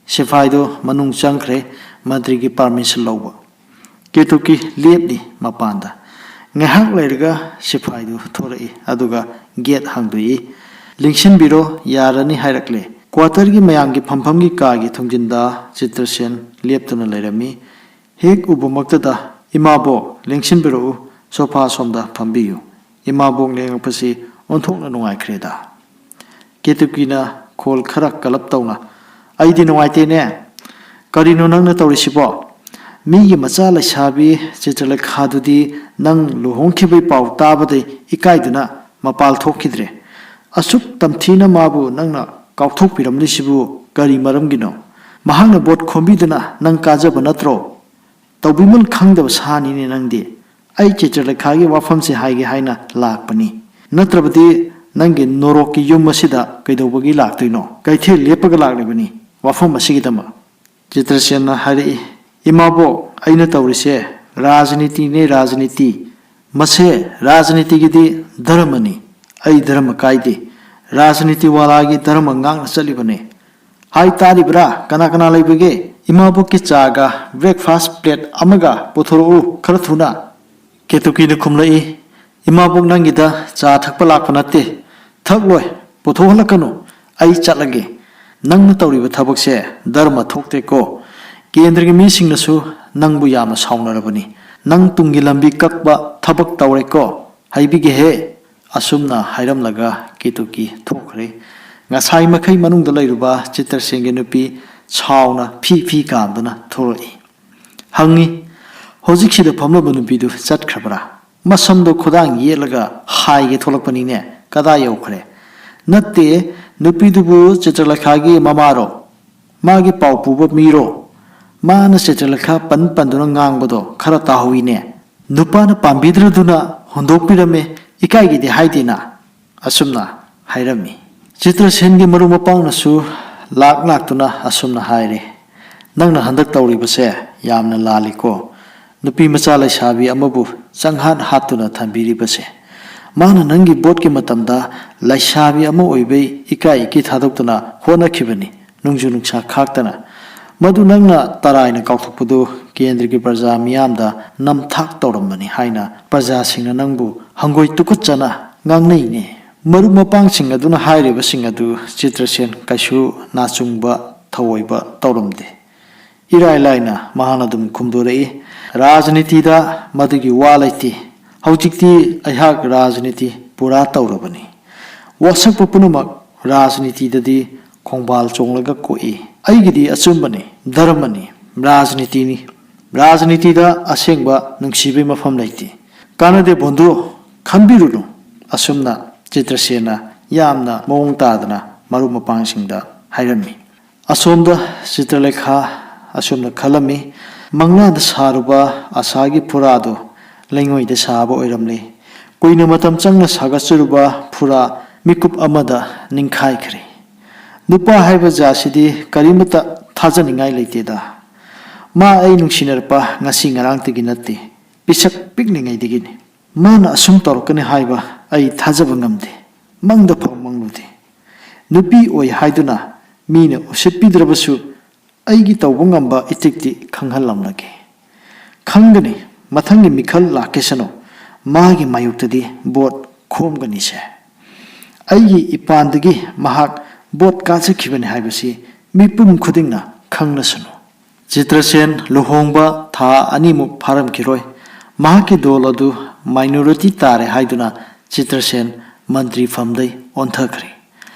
ꯁꯤꯐꯥꯏꯗꯨ ꯃꯅꯨꯡ ꯆꯪꯈ꯭ꯔꯦ ꯃꯟꯇ꯭ꯔꯤꯒꯤ ꯄꯥꯔꯃꯤꯁꯟ ꯂꯧꯕ꯫ ꯀꯦꯇꯨꯀꯤ ꯂꯦꯞꯂꯤ ꯃꯄꯥꯟꯗ꯫ ꯉꯥꯏꯍꯥꯛ ꯂꯩꯔꯒ ꯁꯤꯐꯥꯏꯗꯨ ꯊꯣꯔꯛꯏ, ꯑꯗꯨꯒ ꯒꯦꯠ ꯍꯥꯡꯗꯣꯛꯏ꯫ ꯂꯦꯡꯁꯤꯟꯕꯤꯔꯣ, ꯌꯥꯔꯅꯤ ꯍꯥꯏꯔꯛꯂꯦ꯫ ꯀ꯭ꯋꯥꯇꯔꯒꯤ ꯃꯌꯥꯝꯒꯤ ꯐꯝꯐꯝꯒꯤ ꯀꯥꯒꯤ ꯊꯣꯡꯖꯤꯟꯗ ꯆꯤꯇ꯭ꯔꯁꯦꯟ ꯂꯦꯞꯇꯨꯅ ꯂꯩꯔꯝꯃꯤ꯫ ꯍꯦꯛ ꯎꯕꯃꯛꯇꯗ, "ꯏꯃꯥꯕꯣꯛ, ꯂꯦꯡꯁꯤꯟꯕꯤꯔꯛꯎ, ꯁꯣꯐꯥ ꯁꯣꯝꯗ ꯐꯝꯕꯤꯌꯨ"꯫ ꯏꯃꯥꯕꯣꯛ ꯂꯦꯡꯉꯛꯄꯁꯤ ꯑꯣꯟꯊꯣꯛꯅ ꯅꯨꯡꯉꯥꯏꯈ꯭ꯔꯦꯗ꯫ ꯀꯦꯇꯨꯀꯤꯅ ꯈꯣꯜ ꯈꯔ ꯀꯜꯂꯞ ꯇꯧꯅ, "ꯑꯩꯗꯤ ꯅꯨꯡꯉꯥꯏꯇꯦꯅꯦ꯫ ꯀꯔꯤꯅꯣ ꯅꯪꯅ ꯇꯧꯔꯤꯁꯤꯕꯣ? ꯃꯤꯒꯤ ꯃꯆꯥ ꯂꯩꯁꯥꯕꯤ ꯆꯤꯇ꯭ꯔꯂꯦꯈꯥꯗꯨꯗꯤ ꯅꯪ ꯂꯨꯍꯣꯡꯈꯤꯕꯒꯤ ꯄꯥꯎ ꯇꯥꯕꯗꯩ ꯏꯀꯥꯏꯗꯨꯅ ꯃꯄꯥꯜ ꯊꯣꯛꯈꯤꯗ꯭ꯔꯦ꯫ ꯑꯁꯨꯛ ꯇꯝꯊꯤꯅ ꯃꯥꯕꯨ ꯅꯪꯅ ꯀꯥꯎꯊꯣꯛꯄꯤꯔꯝꯂꯤꯁꯤꯕꯨ ꯀꯔꯤ ꯃꯔꯝꯒꯤꯅꯣ? ꯃꯍꯥꯛꯅ ꯚꯣꯠ ꯈꯣꯝꯕꯤꯗꯨꯅ ꯅꯪ ꯀꯥꯖꯕ ꯅꯠꯇ꯭ꯔꯣ? ꯇꯧꯕꯤꯃꯜ ꯈꯪꯗꯕ ꯁꯥꯅꯤꯅꯦ ꯅꯪꯗꯤ꯫ ꯑꯩ ꯆꯤꯇ꯭ꯔꯂꯦꯈꯥꯒꯤ ꯋꯥꯐꯝꯁꯦ ꯍꯥꯏꯒꯦ ꯍꯥꯏꯅ ꯂꯥꯛꯄꯅꯤ꯫ ꯅꯠꯇ꯭ꯔꯕꯗꯤ ꯅꯪꯒꯤ ꯅꯣꯔꯣꯛꯀꯤ ꯌꯨꯝ ꯑꯁꯤꯗ ꯀꯩꯗꯧꯕꯒꯤ ꯂꯥꯛꯇꯣꯏꯅꯣ? ꯀꯩꯊꯦꯜ ꯂꯦꯞꯄꯒ ꯂꯥꯛꯂꯤꯕꯅꯤ ꯋꯥꯐꯝ ꯑꯁꯤꯒꯤꯗꯃꯛ"꯫ ꯆꯤꯇ꯭ꯔꯁꯦꯟꯅ ꯍꯥꯏꯔꯛꯏ, "ꯏꯃꯥꯕꯣꯛ, ꯑꯩꯅ ꯇꯧꯔꯤꯁꯦ ꯔꯥꯖꯅꯤꯇꯤꯅꯦ, ꯔꯥꯖꯅꯤꯇꯤ꯫ ꯃꯁꯦ ꯔꯥꯖꯅꯤꯇꯤꯒꯤꯗꯤ ꯙꯔꯃꯅꯤ꯫ ꯑꯩ ꯙꯔꯃ ꯀꯥꯏꯗꯦ꯫ ꯔꯥꯖꯅꯤꯇꯤ ꯋꯥꯂꯥꯒꯤ ꯙꯔꯃ ꯉꯥꯛꯅ ꯆꯠꯂꯤꯕꯅꯦ꯫ ꯍꯥꯏ, ꯇꯥꯔꯤꯕ꯭ꯔꯥ? ꯀꯅꯥ ꯀꯅꯥ ꯂꯩꯕꯒꯦ? ꯏꯃꯥꯕꯣꯛꯀꯤ ꯆꯥꯒ breakfast plate ꯑꯃꯒ ꯄꯨꯊꯣꯔꯛꯎ ꯈꯔ ꯊꯨꯅ꯫ ꯀꯦꯇꯨꯀꯤꯅ ꯈꯨꯝꯂꯛꯏ, "ꯏꯃꯥꯕꯣꯛ ꯅꯪꯒꯤꯗ ꯆꯥ ꯊꯛꯄ ꯂꯥꯛꯄ ꯅꯠꯇꯦ꯫ ꯊꯛꯂꯣꯏ, ꯄꯨꯊꯣꯛꯍꯜꯂꯛꯀꯅꯨ꯫ ꯑꯩ ꯆꯠꯂꯒꯦ꯫ ꯅꯪꯅ ꯇꯧꯔꯤꯕ ꯊꯕꯛꯁꯦ ꯙꯔꯃ ꯊꯣꯛꯇꯦꯀꯣ꯫ ꯀꯦꯟꯗ꯭ꯔꯒꯤ ꯃꯤꯁꯤꯡꯅꯁꯨ ꯅꯪꯕꯨ ꯌꯥꯝꯅ ꯁꯥꯎꯅꯔꯕꯅꯤ꯫ ꯅꯪ ꯇꯨꯡꯒꯤ ꯂꯝꯕꯤ ꯀꯛꯄ ꯊꯕꯛ ꯇꯧꯔꯦꯀꯣ꯫ ꯍꯥꯏꯕꯤꯒꯦꯍꯦ꯫" ꯑꯁꯨꯝꯅ ꯍꯥꯏꯔꯝꯂꯒ ꯀꯦꯇꯨꯀꯤ ꯊꯣꯛꯈ꯭ꯔꯦ꯫ ꯉꯁꯥꯏ ꯃꯈꯩ ꯃꯅꯨꯡꯗ ꯂꯩꯔꯨꯕ ꯆꯤꯇ꯭ꯔꯁꯦꯟꯒꯤ ꯅꯨꯄꯤ ꯁꯥꯎꯅ ꯐꯤ ꯐꯤ ꯀꯥꯝꯗꯨꯅ ꯊꯣꯛꯂꯛꯏ꯫ ꯍꯪꯉꯤ, "ꯍꯧꯖꯤꯛꯁꯤꯗ ꯐꯝꯂꯝꯕ ꯅꯨꯄꯤꯗꯨ ꯆꯠꯈ꯭ꯔꯕ꯭ꯔꯥ? ꯃꯁꯝꯗꯣ ꯈꯨꯗꯥꯡ ꯌꯦꯠꯂꯒ ꯍꯥꯏꯒꯦ ꯊꯣꯛꯂꯛꯄꯅꯤꯅꯦ, ꯀꯗꯥꯏ ꯌꯧꯈ꯭ꯔꯦ?" "ꯅꯠꯇꯦ, ꯅꯨꯄꯤꯗꯨꯕꯨ ꯆꯤꯇ꯭ꯔꯂꯦꯈꯥꯒꯤ ꯃꯃꯥꯔꯣ? ꯃꯥꯒꯤ ꯄꯥꯎ ꯄꯨꯕ ꯃꯤꯔꯣ? ꯃꯥꯅ ꯆꯤꯇ꯭ꯔꯂꯦꯈꯥ ꯄꯟ ꯄꯟꯗꯨꯅ ꯉꯥꯡꯕꯗꯣ ꯈꯔ ꯇꯥꯍꯧꯏꯅꯦ꯫ ꯅꯨꯄꯥꯅ ꯄꯥꯝꯕꯤꯗ꯭ꯔꯗꯨꯅ ꯍꯨꯟꯗꯣꯛꯄꯤꯔꯝꯃꯦ, ꯏꯀꯥꯏꯒꯤꯗꯤ ꯍꯥꯏꯗꯦꯅ꯫" ꯑꯁꯨꯝꯅ ꯍꯥꯏꯔꯝꯃꯤ꯫ ꯆꯤꯇ꯭ꯔꯁꯦꯟꯒꯤ ꯃꯔꯨꯞ ꯃꯄꯥꯡꯅꯁꯨ ꯂꯥꯛ ꯂꯥꯛꯇꯨꯅ ꯑꯁꯨꯝꯅ ꯍꯥꯏꯔꯦ, "ꯅꯪꯅ ꯍꯟꯗꯛ ꯇꯧꯔꯤꯕꯁꯦ ꯌꯥꯝꯅ ꯂꯥꯜꯂꯤꯀꯣ꯫ ꯅꯨꯄꯤ ꯃꯆꯥ ꯂꯩꯁꯥꯕꯤ ꯑꯃꯕꯨ ꯆꯪꯍꯥꯠ ꯍꯥꯠꯇꯨꯅ ꯊꯝꯕꯤꯔꯤꯕꯁꯦ꯫ ꯃꯥꯅ ꯅꯪꯒꯤ ꯚꯣꯠꯀꯤ ꯃꯇꯝꯗ ꯂꯩꯁꯥꯕꯤ ꯑꯃ ꯑꯣꯏꯕꯩ ꯏꯀꯥꯏ ꯏꯀꯤ ꯊꯥꯗꯣꯛꯇꯨꯅ ꯍꯣꯠꯅꯈꯤꯕꯅꯤ, ꯅꯨꯡꯖꯨ ꯅꯨꯡꯁꯥ ꯈꯥꯛꯇꯅ꯫ ꯃꯗꯨ ꯅꯪꯅ ꯇꯔꯥꯏꯅ ꯀꯥꯎꯊꯣꯛꯄꯗꯨ ꯀꯦꯟꯗ꯭ꯔꯒꯤ ꯄ꯭ꯔꯖꯥ ꯃꯤꯌꯥꯝꯗ ꯅꯝꯊꯥꯛ ꯇꯧꯔꯝꯕꯅꯤ ꯍꯥꯏꯅ ꯄ꯭ꯔꯖꯥꯁꯤꯡꯅ ꯅꯪꯕꯨ ꯍꯪꯒꯣꯏ ꯇꯨꯀꯠꯆꯅ ꯉꯥꯡꯅꯩꯅꯦ꯫" ꯃꯔꯨꯞ ꯃꯄꯥꯡꯁꯤꯡ ꯑꯗꯨꯅ ꯍꯥꯏꯔꯤꯕꯁꯤꯡ ꯑꯗꯨ ꯆꯤꯇ꯭ꯔꯁꯦꯟ ꯀꯩꯁꯨ ꯅꯥꯆꯨꯡꯕ ꯊꯑꯣꯏꯕ ꯇꯧꯔꯝꯗꯦ꯫ ꯏꯔꯥꯏ ꯂꯥꯏꯅ ꯃꯍꯥꯛꯅ ꯑꯗꯨꯝ ꯈꯨꯝꯗꯣꯔꯛꯏ, "ꯔꯥꯖꯅꯤꯇꯤꯗ ꯃꯗꯨꯒꯤ ꯋꯥ ꯂꯩꯇꯦ꯫ ꯍꯧꯖꯤꯛꯇꯤ ꯑꯩꯍꯥꯛ ꯔꯥꯖꯅꯤꯇꯤ ꯄꯨꯔꯥ ꯇꯧꯔꯕꯅꯤ꯫ ꯋꯥꯁꯛꯄ ꯄꯨꯝꯅꯃꯛ ꯔꯥꯖꯅꯤꯇꯤꯗꯗꯤ ꯈꯣꯡꯕꯥꯜ ꯆꯣꯡꯂꯒ ꯀꯣꯛꯏ꯫ ꯑꯩꯒꯤꯗꯤ ꯑꯆꯨꯝꯕꯅꯤ, ꯙꯔꯃꯅꯤ, ꯔꯥꯖꯅꯤꯇꯤꯅꯤ꯫ ꯔꯥꯖꯅꯤꯇꯤꯗ ꯑꯁꯦꯡꯕ ꯅꯨꯡꯁꯤꯕꯒꯤ ꯃꯐꯝ ꯂꯩꯇꯦ꯫ ꯀꯥꯟꯅꯗꯦ ꯕꯣꯟꯗꯨ, ꯈꯟꯕꯤꯔꯨꯅꯨ꯫" ꯑꯁꯨꯝꯅ ꯆꯤꯇ꯭ꯔꯁꯦꯟꯅ ꯌꯥꯝꯅ ꯃꯑꯣꯡ ꯇꯥꯗꯅ ꯃꯔꯨꯞ ꯃꯄꯥꯡꯁꯤꯡꯗ ꯍꯥꯏꯔꯝꯃꯤ꯫ ꯑꯁꯣꯝꯗ ꯆꯤꯇ꯭ꯔꯂꯦꯈꯥ ꯑꯁꯨꯝꯅ ꯈꯜꯂꯝꯃꯤ, ꯃꯪꯂꯥꯟꯗ ꯁꯥꯔꯨꯕ ꯑꯁꯥꯒꯤ ꯐꯨꯔꯥꯗꯨ ꯂꯩꯉꯣꯏꯗ ꯁꯥꯕ ꯑꯣꯏꯔꯝꯂꯦ꯫ ꯀꯨꯏꯅ ꯃꯇꯝ ꯆꯪꯅ ꯁꯥꯒꯠꯆꯔꯨꯕ ꯐꯨꯔꯥ ꯃꯤꯀꯨꯞ ꯑꯃꯗ ꯅꯤꯡꯈꯥꯏꯈ꯭ꯔꯦ꯫ ꯅꯨꯄꯥ ꯍꯥꯏꯕ ꯖꯥꯠꯁꯤꯗꯤ ꯀꯔꯤꯃꯠꯇ ꯊꯥꯖꯅꯤꯡꯉꯥꯏ ꯂꯩꯇꯦꯗ꯫ ꯃꯥ ꯑꯩ ꯅꯨꯡꯁꯤꯅꯔꯛꯄ ꯉꯁꯤ ꯉꯔꯥꯡꯇꯒꯤ ꯅꯠꯇꯦ, ꯄꯤꯁꯛ ꯄꯤꯛꯂꯤꯉꯩꯗꯒꯤꯅꯤ꯫ ꯃꯥꯅ ꯑꯁꯨꯝ ꯇꯧꯔꯛꯀꯅꯤ ꯍꯥꯏꯕ ꯑꯩ ꯊꯥꯖꯕ ꯉꯝꯗꯦ, ꯃꯪꯗ ꯐꯥꯎ ꯃꯪꯂꯨꯗꯦ꯫ ꯅꯨꯄꯤ ꯑꯣꯏ ꯍꯥꯏꯗꯨꯅ ꯃꯤꯅ ꯎꯁꯤꯠꯄꯤꯗ꯭ꯔꯕꯁꯨ ꯑꯩꯒꯤ ꯇꯧꯕ ꯉꯝꯕ ꯏꯇꯤꯛꯇꯤ ꯈꯪꯍꯜꯂꯝꯂꯒꯦ꯫ ꯈꯪꯒꯅꯤ, ꯃꯊꯪꯒꯤ ꯃꯤꯈꯜ ꯂꯥꯛꯀꯦꯁꯅꯨ, ꯃꯥꯒꯤ ꯃꯥꯌꯣꯛꯇꯗꯤ ꯚꯣꯠ ꯈꯣꯝꯒꯅꯤꯁꯦ꯫ ꯑꯩꯒꯤ ꯏꯄꯥꯟꯗꯒꯤ ꯃꯍꯥꯛ ꯚꯣꯠ ꯀꯥꯖꯈꯤꯕꯅꯤ ꯍꯥꯏꯕꯁꯤ ꯃꯤꯄꯨꯝ ꯈꯨꯗꯤꯡꯅ ꯈꯪꯂꯁꯅꯨ꯫ ꯆꯤꯇ꯭ꯔꯁꯦꯟ ꯂꯨꯍꯣꯡꯕ ꯊꯥ ꯑꯅꯤꯃꯨꯛ ꯐꯥꯔꯝꯈꯤꯔꯣꯏ꯫ ꯃꯍꯥꯛꯀꯤ ꯗꯣꯜ ꯑꯗꯨ ꯃꯥꯏꯅꯣꯔꯤꯇꯤ ꯇꯥꯔꯦ ꯍꯥꯏꯗꯨꯅ ꯆꯤꯇ꯭ꯔꯁꯦꯟ ꯃꯟꯇ꯭ꯔꯤ ꯐꯝꯗꯩ ꯑꯣꯟꯊꯈ꯭ꯔꯦ꯫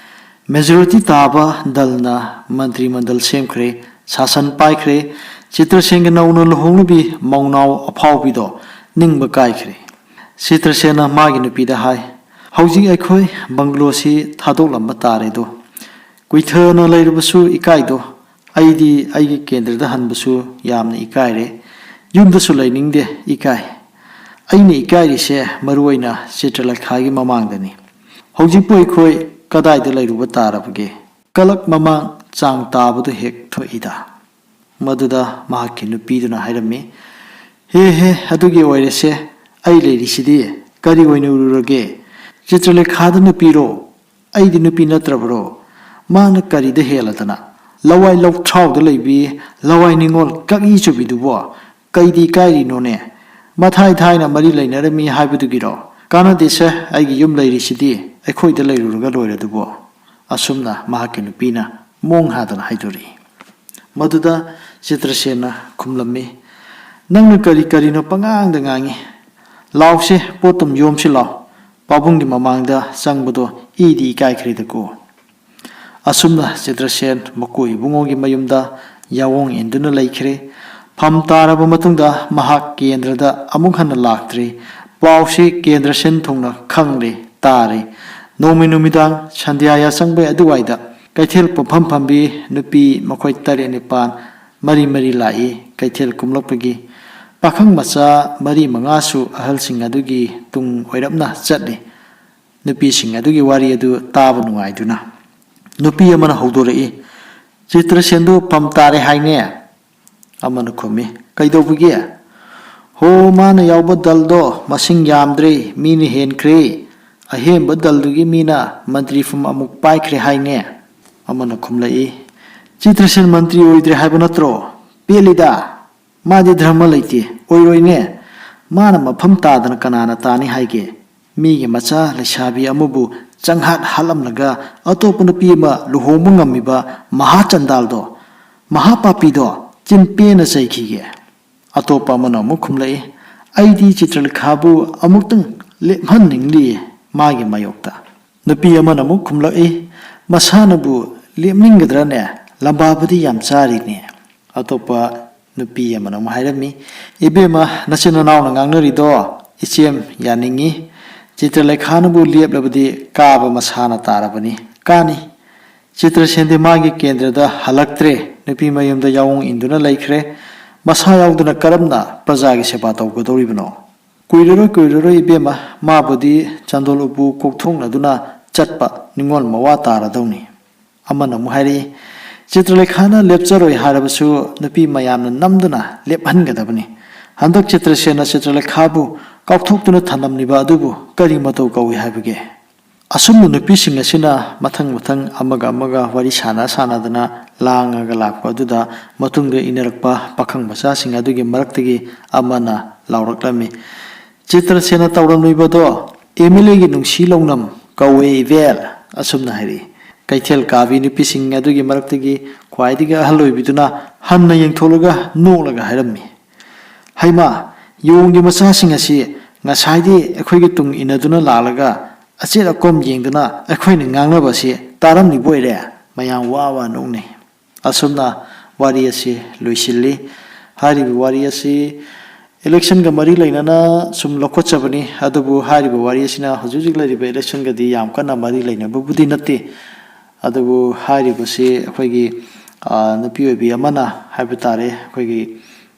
ꯃꯦꯖꯣꯔꯤꯇꯤ ꯇꯥꯕ ꯗꯜꯅ ꯃꯟꯇ꯭ꯔꯤ ꯃꯟꯗꯜ ꯁꯦꯝꯈ꯭ꯔꯦ, ꯁꯥꯁꯟ ꯄꯥꯏꯈ꯭ꯔꯦ꯫ ꯆꯤꯇ꯭ꯔꯁꯦꯟꯒꯤ ꯅꯧꯅ ꯂꯨꯍꯣꯡꯂꯤꯕꯤ ꯃꯧꯅꯥꯎ ꯑꯐꯥꯎꯕꯤꯗꯣ ꯅꯤꯡꯕ ꯀꯥꯏꯈ꯭ꯔꯦ꯫ ꯆꯤꯇ꯭ꯔꯁꯦꯟꯅ ꯃꯥꯒꯤ ꯅꯨꯄꯤꯗ ꯍꯥꯏ, "ꯍꯧꯖꯤꯛ ꯑꯩꯈꯣꯏ ꯕꯪꯒ꯭ꯂꯣꯁꯤ ꯊꯥꯗꯣꯛꯂꯝꯕ ꯇꯥꯔꯦꯗꯣ꯫ ꯀꯨꯏꯊꯅ ꯂꯩꯔꯨꯕꯁꯨ ꯏꯀꯥꯏꯗꯣ꯫ ꯑꯩꯗꯤ ꯑꯩꯒꯤ ꯀꯦꯟꯗ꯭ꯔꯗ ꯍꯟꯕꯁꯨ ꯌꯥꯝꯅ ꯏꯀꯥꯏꯔꯦ꯫ ꯌꯨꯝꯗꯁꯨ ꯂꯩꯅꯤꯡꯗꯦ, ꯏꯀꯥꯏ꯫ ꯑꯩꯅ ꯏꯀꯥꯏꯔꯤꯁꯦ ꯃꯔꯨ ꯑꯣꯏꯅ ꯆꯤꯇ꯭ꯔꯂꯦꯈꯥꯒꯤ ꯃꯃꯥꯡꯗꯅꯤ꯫ ꯍꯧꯖꯤꯛꯄꯨ ꯑꯩꯈꯣꯏ ꯀꯗꯥꯏꯗ ꯂꯩꯔꯨꯕ ꯇꯥꯔꯕꯒꯦ? ꯀꯂꯛ ꯃꯃꯥꯡ ꯆꯥꯡ ꯇꯥꯕꯗꯨ ꯍꯦꯛ ꯊꯣꯛꯏꯗ"꯫ ꯃꯗꯨꯗ ꯃꯍꯥꯛꯀꯤ ꯅꯨꯄꯤꯗꯨꯅ ꯍꯥꯏꯔꯝꯃꯤ, "ꯍꯦ ꯍꯦ, ꯑꯗꯨꯒꯤ ꯑꯣꯏꯔꯦꯁꯦ, ꯑꯩ ꯂꯩꯔꯤꯁꯤꯗꯤ꯫ ꯀꯔꯤ ꯑꯣꯏꯅ ꯎꯔꯨꯔꯒꯦ? ꯆꯤꯇ꯭ꯔꯂꯦꯈꯥꯗ ꯅꯨꯄꯤꯔꯣ? ꯑꯩꯗꯤ ꯅꯨꯄꯤ ꯅꯠꯇ꯭ꯔꯕ꯭ꯔꯣ? ꯃꯥꯅ ꯀꯔꯤꯗ ꯍꯦꯜꯂꯗꯅ? ꯂꯋꯥꯏ ꯂꯧꯊ꯭ꯔꯥꯎꯗ ꯂꯩꯕꯤ, ꯂꯋꯥꯏ ꯅꯤꯉꯣꯜ ꯀꯛꯏ ꯆꯨꯕꯤꯗꯨꯕꯣ? ꯀꯩꯗꯤ ꯏꯀꯥꯏꯔꯤꯅꯣꯅꯦ? ꯃꯊꯥꯏ ꯊꯥꯏꯅ ꯃꯔꯤ ꯂꯩꯅꯔꯝꯃꯤ ꯍꯥꯏꯕꯗꯨꯒꯤꯔꯣ? ꯀꯥꯟꯅꯗꯦꯁꯦ, ꯑꯩꯒꯤ ꯌꯨꯝ ꯂꯩꯔꯤꯁꯤꯗꯤ, ꯑꯩꯈꯣꯏꯗ ꯂꯩꯔꯨꯔꯒ ꯂꯣꯏꯔꯗꯨꯕꯣ"꯫ ꯑꯁꯨꯝꯅ ꯃꯍꯥꯛꯀꯤ ꯅꯨꯄꯤꯅ ꯃꯣꯡ ꯍꯥꯗꯅ ꯍꯥꯏꯗꯣꯔꯛꯏ꯫ ꯃꯗꯨꯗ ꯆꯤꯇ꯭ꯔꯁꯦꯟꯅ ꯈꯨꯝꯂꯝꯃꯤ, "ꯅꯪꯅ ꯀꯔꯤ ꯀꯔꯤꯅꯣ ꯄꯉꯥꯡꯗ ꯉꯥꯡꯉꯤ꯫ ꯂꯥꯎꯁꯦ, ꯄꯣꯠꯇꯨꯝ ꯌꯣꯝꯁꯤ ꯂꯥꯎ꯫ ꯄꯥꯕꯨꯡꯒꯤ ꯃꯃꯥꯡꯗ ꯆꯪꯕꯗꯣ ꯏꯗꯤ ꯏꯀꯥꯏꯈ꯭ꯔꯦꯗꯀꯣ"꯫ ꯑꯁꯨꯝꯅ ꯆꯤꯇ꯭ꯔꯁꯦꯟ ꯃꯀꯣꯏ ꯏꯕꯨꯡꯉꯣꯒꯤ ꯃꯌꯨꯝꯗ ꯌꯥꯑꯣꯡ ꯏꯟꯗꯨꯅ ꯂꯩꯈ꯭ꯔꯦ꯫ ꯐꯝ ꯇꯥꯔꯕ ꯃꯇꯨꯡꯗ ꯃꯍꯥꯛ ꯀꯦꯟꯗ꯭ꯔꯗ ꯑꯃꯨꯛ ꯍꯟꯅ ꯂꯥꯛꯇ꯭ꯔꯤ꯫ ꯄꯥꯎꯁꯤ ꯀꯦꯟꯗ꯭ꯔ ꯁꯤꯟ ꯊꯨꯡꯅ ꯈꯪꯂꯦ, ꯇꯥꯔꯦ꯫ ꯅꯣꯡꯃ ꯅꯨꯃꯤꯗꯥꯡ ꯁꯟꯙ꯭ꯌꯥ ꯌꯥꯆꯪꯕꯩ ꯑꯗꯨꯋꯥꯏꯗ ꯀꯩꯊꯦꯜ ꯄꯨꯡꯐꯝ ꯐꯝꯕꯤ ꯅꯨꯄꯤ ꯃꯈꯣꯏ ꯇꯔꯦꯠ ꯅꯤꯄꯥꯜ ꯃꯔꯤ ꯃꯔꯤ ꯂꯥꯛꯏ꯫ ꯀꯩꯊꯦꯜ ꯀꯨꯝꯂꯛꯄꯒꯤ ꯄꯥꯈꯪ ꯃꯆꯥ ꯃꯔꯤ ꯃꯉꯥꯁꯨ ꯑꯍꯜꯁꯤꯡ ꯑꯗꯨꯒꯤ ꯇꯨꯡ ꯑꯣꯏꯔꯞꯅ ꯆꯠꯂꯤ꯫ ꯅꯨꯄꯤꯁꯤꯡ ꯑꯗꯨꯒꯤ ꯋꯥꯔꯤ ꯑꯗꯨ ꯇꯥꯕ ꯅꯨꯡꯉꯥꯏꯗꯨꯅ ꯅꯨꯄꯤ ꯑꯃꯅ ꯍꯧꯗꯣꯔꯛꯏ, "ꯆꯤꯇ꯭ꯔꯁꯦꯟꯗꯨ ꯐꯝ ꯇꯥꯔꯦ ꯍꯥꯏꯅꯦ?" ꯑꯃꯅ ꯈꯨꯝꯃꯤ, "ꯀꯩꯗꯧꯕꯒꯤ? ꯍꯣ, ꯃꯥꯅ ꯌꯥꯎꯕ ꯗꯜꯗꯣ ꯃꯁꯤꯡ ꯌꯥꯝꯗ꯭ꯔꯦ, ꯃꯤꯅ ꯍꯦꯟꯈ꯭ꯔꯦ꯫ ꯑꯍꯦꯟꯕ ꯗꯜꯗꯨꯒꯤ ꯃꯤꯅ ꯃꯟꯇ꯭ꯔꯤ ꯐꯝ ꯑꯃꯨꯛ ꯄꯥꯏꯈ꯭ꯔꯦ ꯍꯥꯏꯅꯦ?" ꯑꯃꯅ ꯈꯨꯝꯂꯛꯏ, "ꯆꯤꯇ꯭ꯔꯁꯦꯟ ꯃꯟꯇ꯭ꯔꯤ ꯑꯣꯏꯗ꯭ꯔꯦ ꯍꯥꯏꯕ ꯅꯠꯇ꯭ꯔꯣ? ꯄꯦꯜꯂꯤꯗ꯫ ꯃꯥꯗꯤ ꯙꯔꯃ ꯂꯩꯇꯦ, ꯑꯣꯏꯔꯣꯏꯅꯦ꯫ ꯃꯥꯅ ꯃꯐꯝ ꯇꯥꯗꯅ ꯀꯅꯥꯅ ꯇꯥꯅꯤ ꯍꯥꯏꯒꯦ? ꯃꯤꯒꯤ ꯃꯆꯥ ꯂꯩꯁꯥꯕꯤ ꯑꯃꯕꯨ ꯆꯪꯍꯥꯠ ꯍꯥꯠꯂꯝꯂꯒ ꯑꯇꯣꯞꯄ ꯅꯨꯄꯤ ꯑꯃ ꯂꯨꯍꯣꯡꯕ ꯉꯝꯃꯤꯕ ꯃꯍꯥ ꯆꯟꯗꯥꯜꯗꯣ, ꯃꯍꯥ ꯄꯥꯄꯤꯗꯣ ꯆꯤꯟ ꯄꯦꯟꯅ ꯆꯩꯈꯤꯒꯦ?" ꯑꯇꯣꯞꯄ ꯑꯃꯅ ꯑꯃꯨꯛ ꯈꯨꯝꯂꯛꯏ, "ꯑꯩꯗꯤ ꯆꯤꯇ꯭ꯔꯂꯦꯈꯥꯕꯨ ꯑꯃꯨꯛꯇꯪ ꯂꯦꯞꯍꯟꯅꯤꯡꯂꯤꯌꯦ ꯃꯥꯒꯤ ꯃꯥꯌꯣꯛꯇ꯫" ꯅꯨꯄꯤ ꯑꯃꯅ ꯑꯃꯨꯛ ꯈꯨꯝꯂꯛꯏ, "ꯃꯁꯥꯅꯕꯨ ꯂꯦꯞꯅꯤꯡꯒꯗ꯭ꯔꯅꯦ? ꯂꯝꯕꯥꯕꯨꯗꯤ ꯌꯥꯝ ꯆꯥꯔꯤꯅꯦ꯫" ꯑꯇꯣꯞꯄ ꯅꯨꯄꯤ ꯑꯃꯅ ꯑꯃꯨꯛ ꯍꯥꯏꯔꯝꯃꯤ, "ꯏꯕꯦꯝꯃ, ꯅꯆꯤꯟ ꯅꯅꯥꯎꯅ ꯉꯥꯡꯅꯔꯤꯗꯣ ꯏꯆꯦꯝ ꯌꯥꯅꯤꯡꯉꯤ꯫ ꯆꯤꯇ꯭ꯔꯂꯦꯈꯥꯅꯕꯨ ꯂꯦꯞꯂꯕꯗꯤ ꯀꯥꯕ ꯃꯁꯥꯅ ꯇꯥꯔꯕꯅꯤ꯫ ꯀꯥꯅꯤ꯫ ꯆꯤꯇ꯭ꯔꯁꯦꯟꯗꯤ ꯃꯥꯒꯤ ꯀꯦꯟꯗ꯭ꯔꯗ ꯍꯜꯂꯛꯇ꯭ꯔꯦ, ꯅꯨꯄꯤ ꯃꯌꯨꯝꯗ ꯌꯥꯑꯣꯡ ꯏꯟꯗꯨꯅ ꯂꯩꯈ꯭ꯔꯦ꯫ ꯃꯁꯥ ꯌꯥꯎꯗꯅ ꯀꯔꯝꯅ ꯄ꯭ꯔꯖꯥꯒꯤ ꯁꯦꯕꯥ ꯇꯧꯒꯗꯧꯔꯤꯕꯅꯣ? ꯀꯨꯏꯔꯔꯣꯏ, ꯀꯨꯏꯔꯔꯣꯏ ꯏꯕꯦꯝꯃ, ꯃꯥꯕꯨꯗꯤ ꯆꯥꯟꯗꯣꯜ ꯎꯄꯨ ꯀꯣꯛꯊꯣꯛꯅꯗꯨꯅ ꯆꯠꯄ ꯅꯤꯉꯣꯜ ꯃꯋꯥ ꯇꯥꯔꯗꯧꯅꯤ꯫" ꯑꯃꯅ ꯑꯃꯨꯛ ꯍꯥꯏꯔꯛꯏ, "ꯆꯤꯇ꯭ꯔꯂꯦꯈꯥꯅ ꯂꯦꯞꯆꯔꯣꯏ ꯍꯥꯏꯔꯕꯁꯨ ꯅꯨꯄꯤ ꯃꯌꯥꯝꯅ ꯅꯝꯗꯨꯅ ꯂꯦꯞꯍꯟꯒꯗꯕꯅꯤ꯫ ꯍꯟꯗꯛ ꯆꯤꯇ꯭ꯔꯁꯦꯟꯅ ꯆꯤꯇ꯭ꯔꯂꯦꯈꯥꯕꯨ ꯀꯥꯎꯊꯣꯛꯇꯨꯅ ꯊꯝꯂꯝꯂꯤꯕ ꯑꯗꯨꯕꯨ ꯀꯔꯤ ꯃꯇꯧ ꯀꯧꯏ ꯍꯥꯏꯕꯒꯦ?" ꯑꯁꯨꯝꯅ ꯅꯨꯄꯤꯁꯤꯡ ꯑꯁꯤꯅ ꯃꯊꯪ ꯃꯊꯪ ꯑꯃꯒ ꯑꯃꯒ ꯋꯥꯔꯤ ꯁꯥꯟꯅ ꯁꯥꯟꯅꯗꯅ ꯂꯥꯡꯉꯒ ꯂꯥꯛꯄ ꯑꯗꯨꯗ ꯃꯇꯨꯡꯗ ꯏꯟꯅꯔꯛꯄ ꯄꯥꯈꯪ ꯃꯆꯥꯁꯤꯡ ꯑꯗꯨꯒꯤ ꯃꯔꯛꯇꯒꯤ ꯑꯃꯅ ꯂꯥꯎꯔꯛꯂꯝꯃꯤ, "ꯆꯤꯇ꯭ꯔꯁꯦꯟꯅ ꯇꯧꯔꯝꯂꯤꯕꯗꯣ ꯑꯦꯝ ꯑꯦꯜ ꯑꯦꯒꯤ ꯅꯨꯡꯁꯤ ꯂꯧꯅꯝ ꯀꯧꯋꯦ ꯏꯕꯦꯜ꯫" ꯑꯁꯨꯝꯅ ꯍꯥꯏꯔꯛꯏ꯫ ꯀꯩꯊꯦꯜ ꯀꯥꯕꯤ ꯅꯨꯄꯤꯁꯤꯡ ꯑꯗꯨꯒꯤ ꯃꯔꯛꯇꯒꯤ ꯈ꯭ꯋꯥꯏꯗꯒꯤ ꯑꯍꯜ ꯑꯣꯏꯕꯤꯗꯨꯅ ꯍꯟꯅ ꯌꯦꯡꯊꯣꯛꯂꯒ ꯅꯣꯛꯂꯒ ꯍꯥꯏꯔꯝꯃꯤ, "ꯍꯩꯃꯥ, ꯌꯣꯡꯒꯤ ꯃꯆꯥꯁꯤꯡ ꯑꯁꯤ ꯉꯁꯥꯏꯗꯤ ꯑꯩꯈꯣꯏꯒꯤ ꯇꯨꯡ ꯏꯟꯅꯗꯨꯅ ꯂꯥꯛꯂꯒ ꯑꯆꯦꯠ ꯑꯀꯣꯝ ꯌꯦꯡꯗꯨꯅ ꯑꯩꯈꯣꯏꯅ ꯉꯥꯡꯅꯕ ꯑꯁꯤ ꯇꯥꯔꯝꯂꯤꯕ ꯑꯣꯏꯔꯦ꯫" ꯃꯌꯥꯝ ꯋꯥ ꯋꯥ ꯅꯣꯛꯅꯩ꯫ ꯑꯁꯨꯝꯅ ꯋꯥꯔꯤ ꯑꯁꯤ ꯂꯣꯏꯁꯤꯜꯂꯤ꯫ ꯍꯥꯏꯔꯤꯕ ꯋꯥꯔꯤ ꯑꯁꯤ ꯏꯂꯦꯛꯁꯟꯒ ꯃꯔꯤ ꯂꯩꯅꯅ ꯁꯨꯝ ꯂꯧꯈꯠꯆꯕꯅꯤ, ꯑꯗꯨꯕꯨ ꯍꯥꯏꯔꯤꯕ ꯋꯥꯔꯤ ꯑꯁꯤꯅ ꯍꯧꯖꯤꯛ ꯍꯧꯖꯤꯛ ꯂꯩꯔꯤꯕ ꯏꯂꯦꯛꯁꯟꯒꯗꯤ ꯌꯥꯝ ꯀꯟꯅ ꯃꯔꯤ ꯂꯩꯅꯕꯕꯨꯗꯤ ꯅꯠꯇꯦ꯫ ꯑꯗꯨꯕꯨ ꯍꯥꯏꯔꯤꯕꯁꯤ ꯑꯩꯈꯣꯏꯒꯤ, ꯑ, ꯅꯨꯄꯤ ꯑꯣꯏꯕꯤ ꯑꯃꯅ ꯍꯥꯏꯕ ꯇꯥꯔꯦ, ꯑꯩꯈꯣꯏꯒꯤ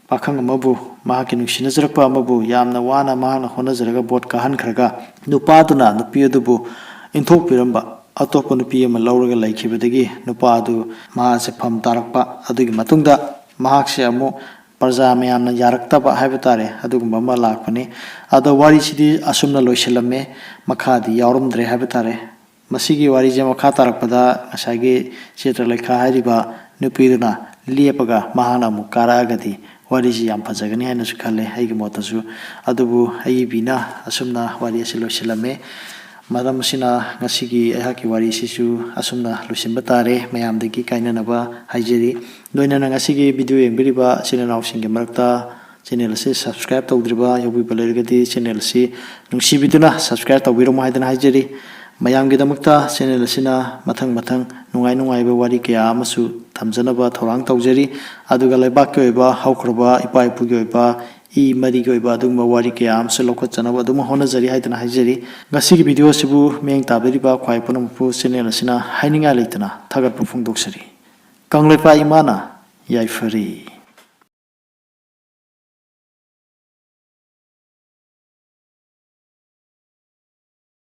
ꯄꯥꯈꯪ ꯑꯃꯕꯨ, ꯃꯍꯥꯛꯀꯤ ꯅꯨꯡꯁꯤꯅꯖꯔꯛꯄ ꯑꯃꯕꯨ ꯌꯥꯝꯅ ꯋꯥꯅ ꯃꯍꯥꯛꯅ ꯍꯣꯠꯅꯖꯔꯒ ꯚꯣꯠ ꯀꯥꯍꯟꯈ꯭ꯔꯒ, ꯅꯨꯄꯥꯗꯨꯅ ꯅꯨꯄꯤ ꯑꯗꯨꯕꯨ ꯏꯟꯊꯣꯛꯄꯤꯔꯝꯕ, ꯑꯇꯣꯞꯄ ꯅꯨꯄꯤ ꯑꯃ ꯂꯧꯔꯒ ꯂꯩꯈꯤꯕꯗꯒꯤ ꯅꯨꯄꯥ ꯑꯗꯨ ꯃꯍꯥꯛꯁꯦ ꯐꯝ ꯇꯥꯔꯛꯄ꯫ ꯑꯗꯨꯒꯤ ꯃꯇꯨꯡꯗ ꯃꯍꯥꯛꯁꯦ ꯑꯃꯨꯛ ꯄ꯭ꯔꯖꯥ ꯃꯌꯥꯝꯅ ꯌꯥꯔꯛꯇꯕ ꯍꯥꯏꯕ ꯇꯥꯔꯦ, ꯑꯗꯨꯒꯨꯝꯕ ꯑꯃ ꯂꯥꯛꯄꯅꯤ꯫ ꯑꯗꯣ ꯋꯥꯔꯤꯁꯤꯗꯤ ꯑꯁꯨꯝꯅ ꯂꯣꯏꯁꯤꯜꯂꯝꯃꯦ, ꯃꯈꯥꯗꯤ ꯌꯥꯎꯔꯝꯗ꯭ꯔꯦ ꯍꯥꯏꯕ ꯇꯥꯔꯦ꯫ ꯃꯁꯤꯒꯤ ꯋꯥꯔꯤꯁꯦ ꯃꯈꯥ ꯇꯥꯔꯛꯄꯗ ꯉꯁꯥꯏꯒꯤ ꯆꯤꯇ꯭ꯔꯂꯦꯈꯥ ꯍꯥꯏꯔꯤꯕ ꯅꯨꯄꯤꯗꯨꯅ ꯂꯦꯞꯄꯒ ꯃꯍꯥꯛꯅ ꯑꯃꯨꯛ ꯀꯥꯔꯛꯑꯒꯗꯤ ꯋꯥꯔꯤꯁꯤ ꯌꯥꯝ ꯐꯖꯒꯅꯤ ꯍꯥꯏꯅꯁꯨ ꯈꯜꯂꯦ ꯑꯩꯒꯤ ꯃꯣꯠꯇꯁꯨ꯫ ꯑꯗꯨꯕꯨ ꯑꯏꯕꯤꯅ ꯑꯁꯨꯝꯅ ꯋꯥꯔꯤ ꯑꯁꯤ ꯂꯣꯏꯁꯤꯜꯂꯝꯃꯦ꯫ ꯃꯔꯝ ꯑꯁꯤꯅ ꯉꯁꯤꯒꯤ ꯑꯩꯍꯥꯛꯀꯤ ꯋꯥꯔꯤꯁꯤꯁꯨ ꯑꯁꯨꯝꯅ ꯂꯣꯏꯁꯤꯟꯕ ꯇꯥꯔꯦ꯫ ꯃꯌꯥꯝꯗꯒꯤ ꯀꯥꯏꯅꯅꯕ ꯍꯥꯏꯖꯔꯤ꯫ ꯂꯣꯏꯅꯅ ꯉꯁꯤꯒꯤ ꯚꯤꯗꯤꯑꯣ ꯌꯦꯡꯕꯤꯔꯤꯕ ꯏꯆꯤꯟ ꯏꯅꯥꯎꯁꯤꯡꯒꯤ ꯃꯔꯛꯇ ꯆꯦꯅꯦꯜ ꯑꯁꯤ ꯁꯕꯁꯀ꯭ꯔꯥꯏꯕ ꯇꯧꯗ꯭ꯔꯤꯕ ꯌꯥꯎꯕꯤꯕ ꯂꯩꯔꯒꯗꯤ ꯆꯦꯅꯦꯜ ꯑꯁꯤ ꯅꯨꯡꯁꯤꯕꯤꯗꯨꯅ ꯁꯕꯁꯀ꯭ꯔꯥꯏꯕ ꯇꯧꯕꯤꯔꯝꯃꯣ ꯍꯥꯏꯗꯅ ꯍꯥꯏꯖꯔꯤ꯫ ꯃꯌꯥꯝꯒꯤꯗꯃꯛꯇ ꯆꯦꯅꯦꯜ ꯑꯁꯤꯅ ꯃꯊꯪ ꯃꯊꯪ ꯅꯨꯡꯉꯥꯏ ꯅꯨꯡꯉꯥꯏꯕ ꯋꯥꯔꯤ ꯀꯌꯥ ꯑꯃꯁꯨ ꯊꯝꯖꯅꯕ ꯊꯧꯔꯥꯡ ꯇꯧꯖꯔꯤ꯫ ꯑꯗꯨꯒ ꯂꯩꯕꯥꯛꯀꯤ ꯑꯣꯏꯕ ꯍꯧꯈ꯭ꯔꯕ ꯏꯄꯥ ꯏꯄꯨꯒꯤ ꯑꯣꯏꯕ ꯏ ꯃꯔꯤꯒꯤ ꯑꯣꯏꯕ ꯑꯗꯨꯒꯨꯝꯕ ꯋꯥꯔꯤ ꯀꯌꯥ ꯑꯃꯁꯨ ꯂꯧꯈꯠꯆꯅꯕ ꯑꯗꯨꯝ ꯍꯣꯠꯅꯖꯔꯤ ꯍꯥꯏꯗꯅ ꯍꯥꯏꯖꯔꯤ꯫ ꯉꯁꯤꯒꯤ ꯚꯤꯗꯤꯑꯣ ꯑꯁꯤꯕꯨ ꯃꯤꯠꯌꯦꯡ ꯇꯥꯕꯤꯔꯤꯕ ꯈ꯭ꯋꯥꯏ ꯄꯨꯝꯅꯃꯛꯄꯨ ꯆꯦꯅꯦꯜ ꯑꯁꯤꯅ ꯍꯥꯏꯅꯤꯡꯉꯥꯏ ꯂꯩꯇꯅ ꯊꯥꯒꯠꯄ ꯐꯣꯡꯗꯣꯛꯆꯔꯤ꯫ ꯀꯪꯂꯩꯄꯥꯛ ꯏꯃꯥꯅ ꯌꯥꯏꯐꯔꯦ꯫